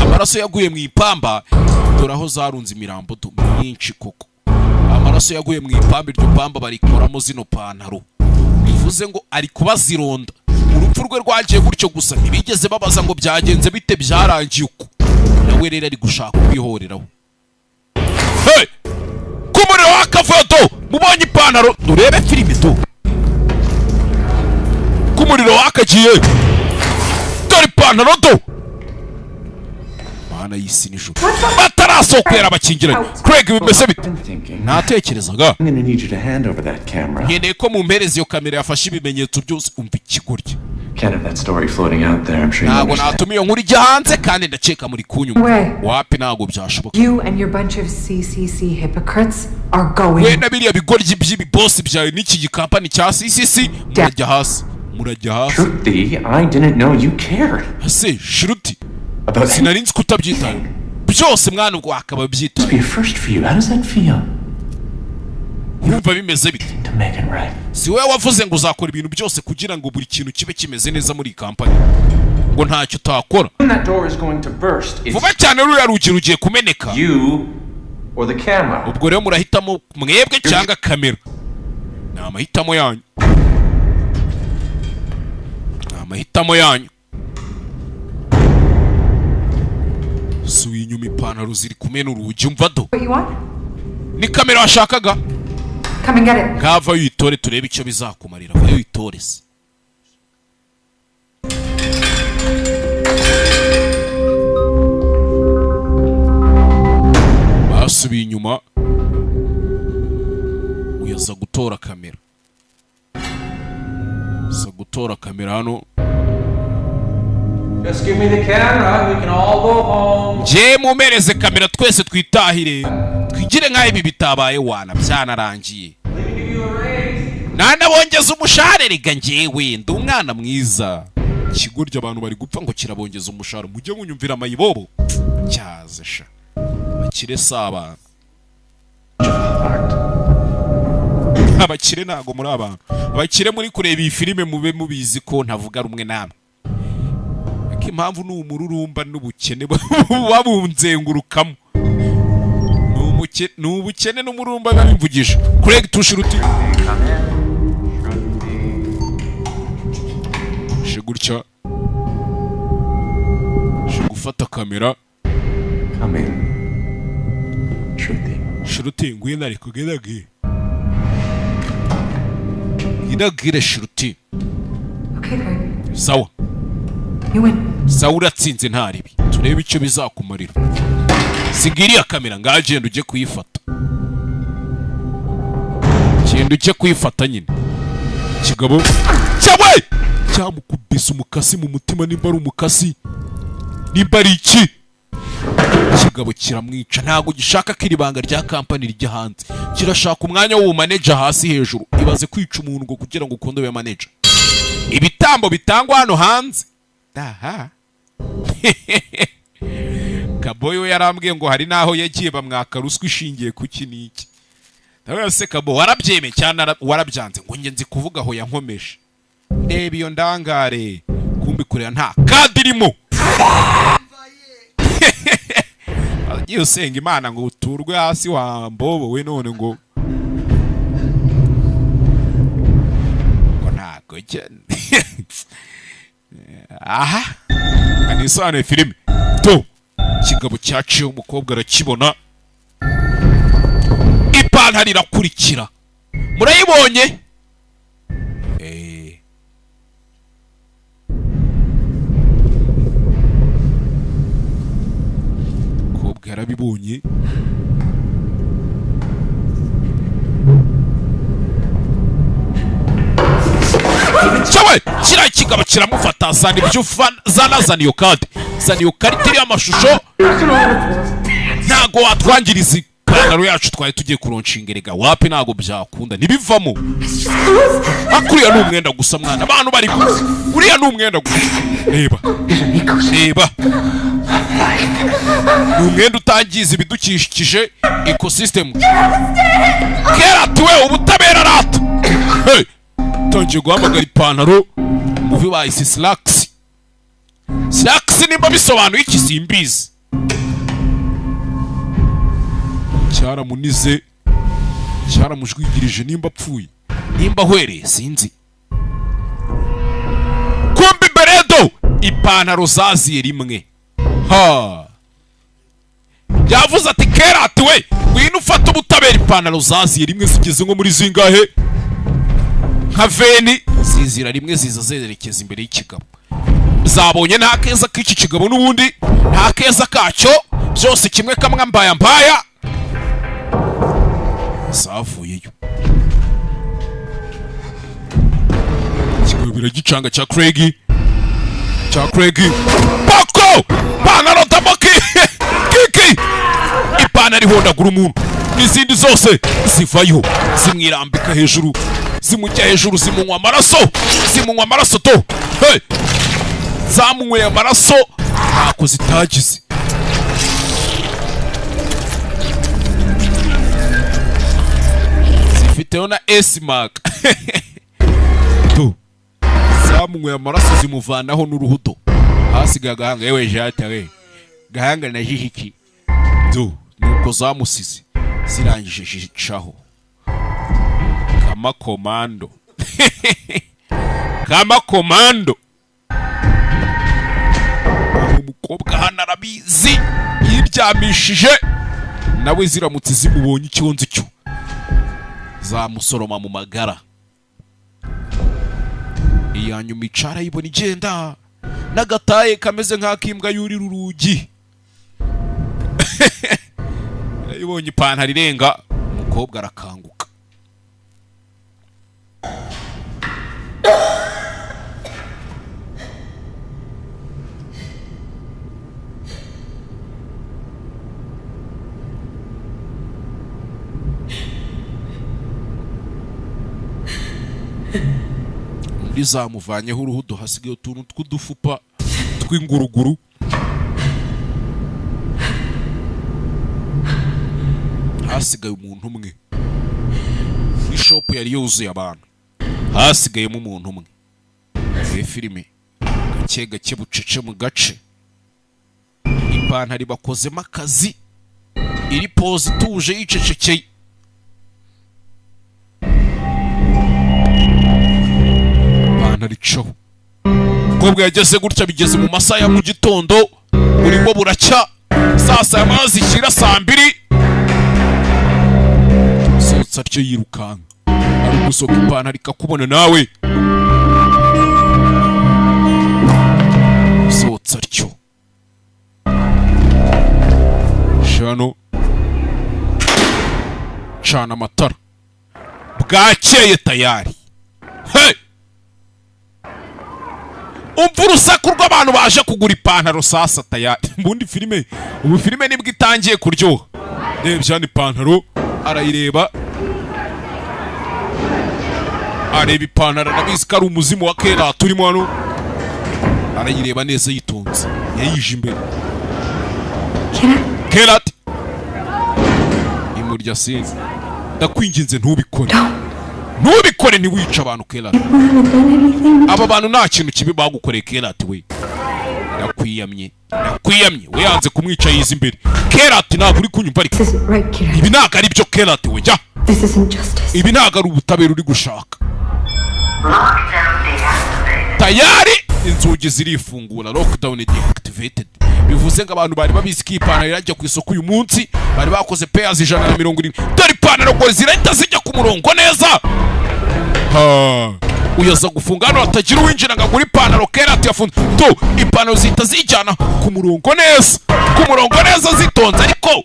Amaraso yaguye mu ipamba dore aho zarunze imirambo do myinshi koko. Amaraso yaguye mu ipamba iryo pamba barikoramo zino pantaro. Bivuze ngo ari kubazironda. Urupfu rwe rwagiye gutyo gusa ntibigeze babaza ngo byagenze bite byarangiye uko. Nawe rero ari gushaka kwihoreraho. Hey! Kumuriro wakavuyo mubonye ipantaro urebe filime do. Kumuriro wakagiye. Dore ipantaro do. Mana y'isi n'ijuru. Batarasokwera abakingiranye. Craig bimeze bite? Natekerezaga. I'm gonna need you to hand over that camera. Nkeneye ko mumpereza iyo kamera yafashe ibimenyetso byose umva ikigoryi. Can't have that story floating out there. I'm sure you Ntabwo understand. natuma iyo nkuru ijya hanze kandi ndakeka muri kunyuma. We. Wapi ntabwo byashoboka. You and your bunch of CCC hypocrites are going. We na biriya bigoryi by'ibibosi byawe n'iki gikampani cya CCC murajya hasi. Murajya hasi. Shruti, I didn't know you cared. Ese Shruti. About Sinari nzi ko utabyitaye. Byose mwana ubwo wakaba byitaye. Be a first for you. How does that feel? Urumva bimeze bite? To make it right. Si wowe wavuze ngo uzakora ibintu byose kugira ngo buri kintu kibe kimeze neza muri iyi kampani. Ngo ntacyo utakora. When that door is going to burst, it's Vuba cyane ruriya rugi rugiye kumeneka. you or the camera. Ubwo rero murahitamo mwebwe cyangwa kamera. Ni amahitamo yanyu. Ni amahitamo yanyu. Suye inyuma ipantaro ziri kumena urugi umva do. What you want? Ni kamera washakaga? Come and get it. Ngava uyitore turebe icyo bizakumarira. Vayo uyitore se. Basubiye inyuma. Uyaza gutora kamera. Aza gutora kamera hano. Just give me the camera. We can all go home. Njye mumereze kamera twese twitahire. Twigire nk'aho ibi bitabaye wana byanarangiye. Nanabongeza umushahara rega njyewe ndi umwana mwiza. Ikigoryi abantu bari gupfa ngo kirabongeza umushahara mujye munyumvira amayibobo. Cyaze sha. Abakire si abantu. Abakire ntago muri abantu. Abakire muri kureba iyi filime mube mubizi ko ntavuga rumwe namwe. Ariko impamvu ni umururumba n'ubukene buba bunzengurukamo. Ni ubukene n'umururumba biba bimvugisha. Craig Tushiruti. Je gutya. Je gufata kamera. Come in. Shruti. Shruti ngwino ariko gerage. Iragire shiruti. Okay, Greg. Sawa. You win. Sawa, uratsinze, ntaribi turebe icyo bizakumarira. Siga iriya kamera ngaho, genda ujye kuyifata, genda ujye kuyifata nyine. Kigabo cyawe cyamukubise umukasi mu mutima, nimba ari umukasi, nimba ari iki, kigabo kiramwica. Ntabwo gishaka ko iri banga rya kampani rijya hanze, kirashaka umwanya w'ubumaneja hasi hejuru. Ibaze kwica umuntu ngo kugira ngo ukunde ube manager. Ibitambo bitangwa hano hanze aha. Kaboyo we yarambwiye ngo hari n'aho yagiye bamwaka ruswa ishingiye ku iki n'iki. Nawe se Kabo, warabyemeye cyane warabyanze? Ngo njye nzi kuvuga aho yankomeje. Reba iyo ndangare, kumbi kureba nta kadi irimo. Agiye usenga Imana ngo uturwe hasi wa mbobo we, none ngo ntago njye aha kanisobanuye filime to. Ikigabo cyaciye umukobwa arakibona, ipantaro irakurikira, murayibonye. Umukobwa yarabibonye. Cyawe kiriya kigabo kiramufata, zana ibyo zana, zana iyo kadi, zana iyo karita iriho amashusho. Ntago watwangiriza ipantaro yacu twari tugiye kulaunchinga erega. Wapi, ntago byakunda, ntibivamo. Akuriya ni umwenda gusa mwana, abantu bari gusa, uriya ni umwenda gusa. Reba, reba, ni umwenda utangiza ibidukikije, ecosystem. Keratuwe ubutabera rata. Hey! Tangiye guhamagara ipantaro. Movie bayise Slacks. Slacks nimba bisobanuye iki simbizi. Cyaramunize, cyaramujwigirije, nimba apfuye, nimba ahwereye, sinzi. Kumbi beredo ipantaro zaziye rimwe. Ha, yavuze ati: "Kerati we, ngwino ufate ubutabera." Ipantaro zaziye rimwe zigeze nko muri zingahe, nka veni zizira rimwe, ziza zerekeza imbere y'ikigabo. Zabonye nta keza k'iki kigabo n'ubundi, nta keza kacyo, byose kimwe, kamwe mbaya mbaya. Zavuyeyo, ikigabo biragicanga cya Craig, cya Craig Pako. Pantaro tamoki kiki, ipantaro ihondagura umuntu, n'izindi zose zivayo zimwirambika hejuru, zimujya hejuru, zimunywa amaraso, zimunywa amaraso to. Hey! Zamunyweye amaraso, ntako zitagize. Zifiteho na S-Mark tu. Zamunyweye amaraso, zimuvanaho n'uruhudo, hasigaye agahanga. Yewe jata we, gahanga na jihiki tu. Nuko zamusize, zirangije zicaho kama komando, kama komando. Umukobwa hano arabizi, yiryamishije nawe. Ziramutse zimubonye, icyo nzi cyo zamusoroma mu magara. Iya nyuma icara ayibona igenda n'agataye kameze nk'ak'imbwa yurira urugi. Yarayibonye ipantaro irenga, umukobwa arakanguka. Undi zamuvanyeho uruhudo, hasigaye utuntu tw'udufupa tw'inguruguru. Hasigaye umuntu umwe muri shop yari yuzuye abantu, hasigayemo umuntu umwe. Iyi filime gake gake, bucece mu gace, ipantaro bakozemo akazi, iri pose ituje yicecekeye. Ipantaro icaho, umukobwa yageze gutya, bigeze mu masaha ya mu gitondo, burimo buracya, saa saba amazi ishyira saa 2. Asohotse atyo yirukanka. Gusohoka ipantaro ikakubona nawe sohotse atyo. Shano cana amatara, bwakeye tayari. Hey! Umva urusaku rw'abantu baje kugura ipantaro sasa tayari. Ubundi filime, ubu filime nibwo itangiye kuryoha. Rebye hano ipantaro arayireba, areba ipantaro, arabizi ko ari umuzimu wa kera turimo hano. Arayireba neza yitonze, yayije imbere. Kerat imurya sinzi, ndakwinginze ntubikore, ntubikore, ntiwice abantu Kerat. Aba bantu nta kintu kibi bagukoreye Kerat we. Ndakwiyamye, ndakwiyamye. We yanze kumwica yiza imbere. Kerat ntabwo uri kunyumva ariko. Ibi ntabwo ari byo Kerat we, jya. Ibi ntabwo ari ubutabera uri gushaka. Tayari inzugi zirifungura, lockdown deactivated. Bivuze ngo abantu bari babizi ko ipantaro irajya ku isoko uyu munsi, bari bakoze pairs 170. Dore ipantaro ngo zirahita zijya ku murongo neza. Uyaza gufunga hano hatagira uwinjira ngo agure ipantaro. Kerat yafunze to ipantaro zihita zijyana ku murongo neza, ku murongo neza zitonze. Ariko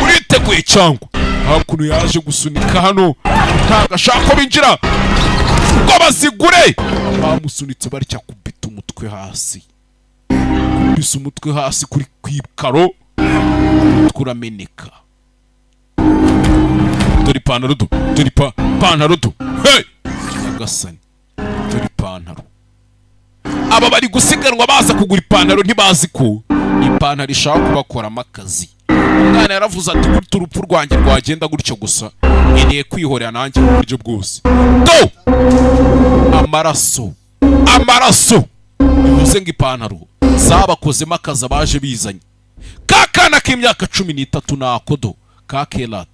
uriteguye cyangwa? Hakuno yaje gusunika hano, ntabwo ashaka ko binjira ngo bazigure. Bamusunitse barya kubita umutwe hasi, kubisa umutwe hasi kuri kwikaro, turameneka. Dore ipantaro do, dore ipantaro do. Hey! Nyagasani, dore ipantaro. Aba bari gusiganwa baza kugura ipantaro, ntibazi ko ipantaro ishaka kubakoramo akazi. Umwana yaravuze ati gutyo urupfu rwanjye rwagenda gutyo gusa, nkeneye kwihorera nanjye mu buryo bwose. Do! Amaraso, amaraso. Bivuze ngo ipantaro zabakozemo akazi abaje bizanye. Ka kana k'imyaka 13 nako do ka Kerat.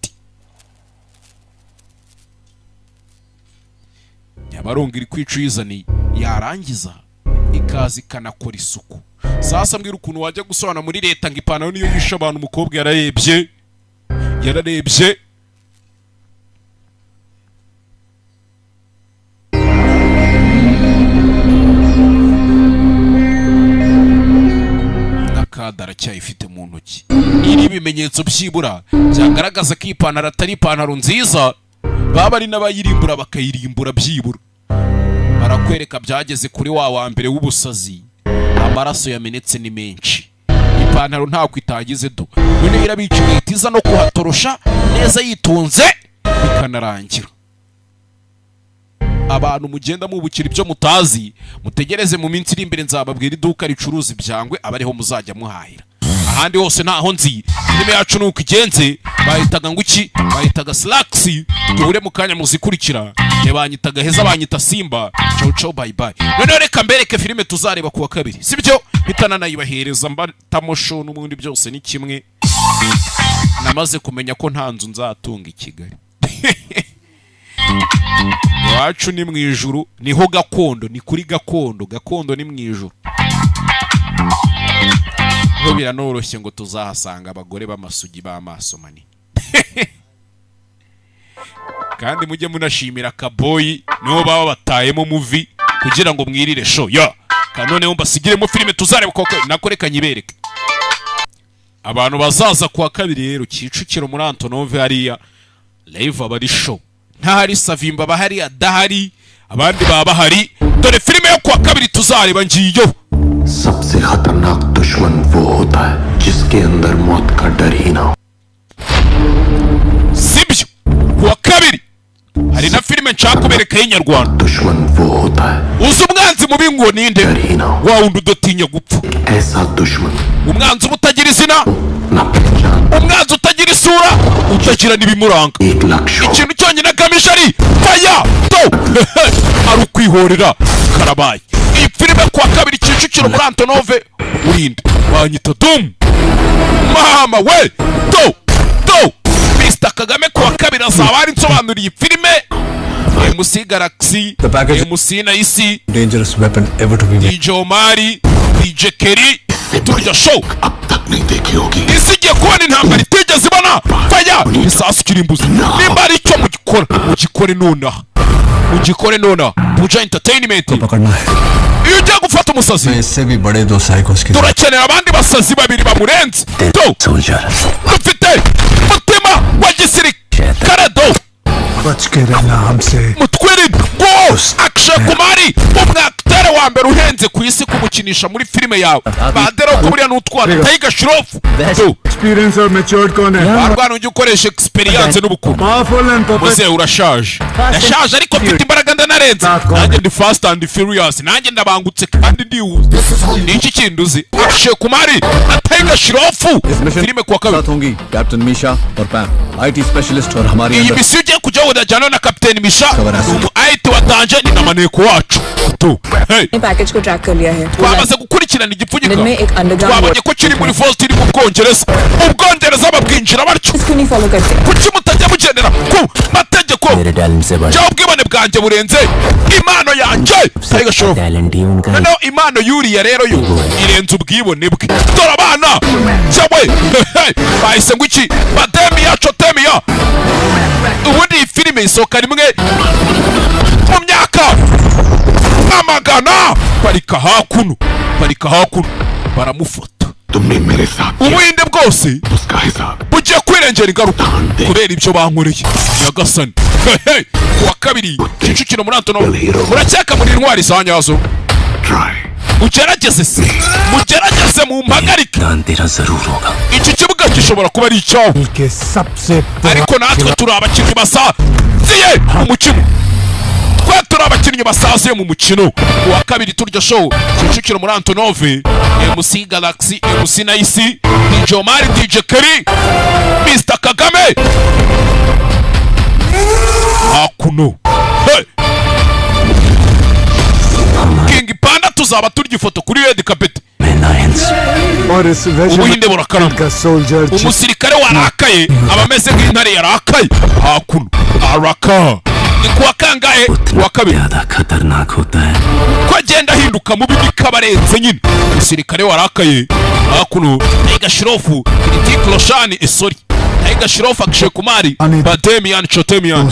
Nyabarongo iri kwica uyizaniye, yarangiza ikaza ikanakora isuku. Sasa mbwira ukuntu wajya gusobanura muri leta ngo ipantaro niyo yishe abantu. Umukobwa yararebye, yararebye. Nakada aracyayifite mu ntoki. Iri ibimenyetso byibura byagaragaza ko ipantaro atari ipantaro nziza, baba ari n'abayirimbura bakayirimbura byibura. Barakwereka byageze kuri wa mbere w'ubusazi, amaraso yamenetse ni menshi. Ipantaro ntabwo itagize do. None irabica ihita no kuhatorosha neza yitonze bikanarangira. Abantu mugenda mubukira ibyo mutazi, mutegereze mu minsi iri imbere nzababwira iduka ricuruza ibyangwe abariho muzajya muhahira. Ahandi hose ntaho nzi. Filime yacu nuko igenze, bahitaga nguki, bahitaga Slacks. Duhure mu kanya muzikurikira. Ntibanyitaga heza, banyita Simba. Ciao ciao, bye bye. Noneho reka mbereke filime tuzareba kuwa kabiri, sibyo? Mpita nayibahereza mbatamosho n'ubundi byose ni kimwe. Namaze kumenya ko nta nzu nzatunga i Kigali. Iwacu ni mu ijuru, niho gakondo, ni kuri gakondo, gakondo ni mu ijuru. Ho biranoroshye ngo tuzahasanga abagore b'amasugi b'amaso manini. Kandi mujye munashimira Kaboyi niho baba batayemo movie kugira ngo mwirire show ya. Kanone mbasigiremo filime tuzareba koko nakoreka nyibereke. Abantu bazaza kuwa kabiri rero Kicukiro muri Antonove hariya live abari show. Ntahari Savimba bahari, adahari abandi baba bahari. Dore filime yo kuwa kabiri tuzareba ngiyo. सबसे खतरनाक दुश्मन वो होता है जिसके अंदर मौत का डर ही ना हो. Sibyo kuwa kabiri hari na filime nshaka kubereka y'inyarwanda. दुश्मन वो होता है Uzi umwanzi mubi ngo ninde? Wa wundi udatinya gupfa. ऐसा दुश्मन Umwanzi uba utagira izina, umwanzi utagira isura, utagira n'ibimuranga. Ikintu cyonyine agamije ari faya to ari ukwihorera. Karabaye. Iyi filime kuwa kabiri Kicukiro muri Antonove. Urinde banyita Dum mama we to to Mr Kagame kuwa kabiri azaba ari nsobanuriye filime. MC Galaxy, MC Naisi, dangerous weapon ever to be made. DJ Omari, DJ Kerry, turya show. नहीं देखी होगी। Isi igiye kubona intambara itigeze ibona. Faya isasu kirimbuzi, nimba ari icyo mugikora mugikore nonaha, mugikore nonaha. Puja Entertainment, iyo ugiye gufata umusazi इससे भी बड़े दो साइकोस की turakenera abandi basazi babiri bamurenze. Tu dufite mutima wa gisirikare do बच के रहना हमसे। Mutwirinde ngo Akshay Kumar, umwakitere wa mbere uhenze ku isi kumukinisha muri filime yawe, badera ko buriya n'utwana Tiger Shroff tu experience और matured कौन है? Warwana ujya ukoresha experience n'ubukuru. Powerful and Muze urashaje, ndashaje ariko mfite imbaraga, ndanarenze nanjye, ndi fast and furious, nanjye ndabangutse kandi ndihuse. Ni iki kindi uzi? Akshay Kumar na Tiger Shroff, filime kuwa kabiri. साथ होंगी captain Misha और पैम, IT specialist और हमारी Iyi अंदर misiyo ugiye kujyaho urajyana na kapiteni Misha, ni umu IT watanje, ni na maneko wacu tu. Hey. Package को track कर लिया है। Twamaze gukurikirana igipfunyika, में एक underground twabonye ko kiri muri vault iri mu Bwongereza. Ubwongereza babwinjira batyo. क्यों नहीं follow करते? Kuki mutajya mugendera ku mategeko? Cyangwa ubwibone bwanjye burenze impano yanjye, Tiger Shroff. Noneho impano yuriya rero yo irenze ubwibone bwe. Dore abana cyawe bahise ngo iki bademiya cotemiya. Ubundi iyi filime isohoka rimwe mu myaka amagana. Parika hakuno, parika hakuno, baramufata. तुमने मेरे साथ Ubuhinde bwose उसका हिसाब bugiye kwirengera ingaruka kubera ibyo bankoreye. Nyagasani. Hey, kuwa kabiri Kicukiro muri Antonov. Murakeka muri intwari za nyazo? Mugerageze se, mugerageze mumpagarike. तेरा जरूर होगा। Iki kibuga gishobora kuba ari icyawe, के सबसे ariko natwe turi abakinnyi basaziye mu mukino, twe turi abakinnyi basaziye mu mukino. Kuwa kabiri turya show Kicukiro muri Antonov. MC Galaxy, MC Nice, DJ Omar, DJ Kerry, Mr Kagame hakuno. Hey! King Panda, tuzaba turya ifoto kuri red carpet. और इस Ubuhinde burakarama. का soldier Umusirikare warakaye aba ameze nk'intare yarakaye. Hakuno araka ni kuwa kangahe? Kuwa kabiri. खतरनाक होता है। Ko agenda ahinduka mubi niko aba arenze nyine umusirikare warakaye. Hakuno Tiger Shroff, Hrithik Roshan, esori, Tiger Shroff, Akshay Kumar, Bademian Chotemian,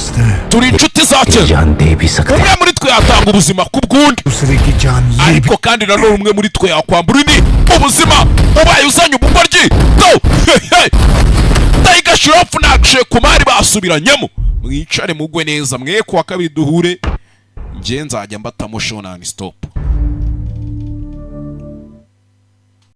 turi inshuti za kera. Umwe muri twe yatanga ubuzima ku bw'undi, दूसरे की जान ये ariko kandi nanone umwe muri twe yakwambura undi ubuzima ubaye uzanye ubugoryi do. Tiger Shroff na Akshay Kumar basubiranyemo. Mwicare mugwe neza mwe, kuwa kabiri duhure, njye nzajya mbatamo show non stop.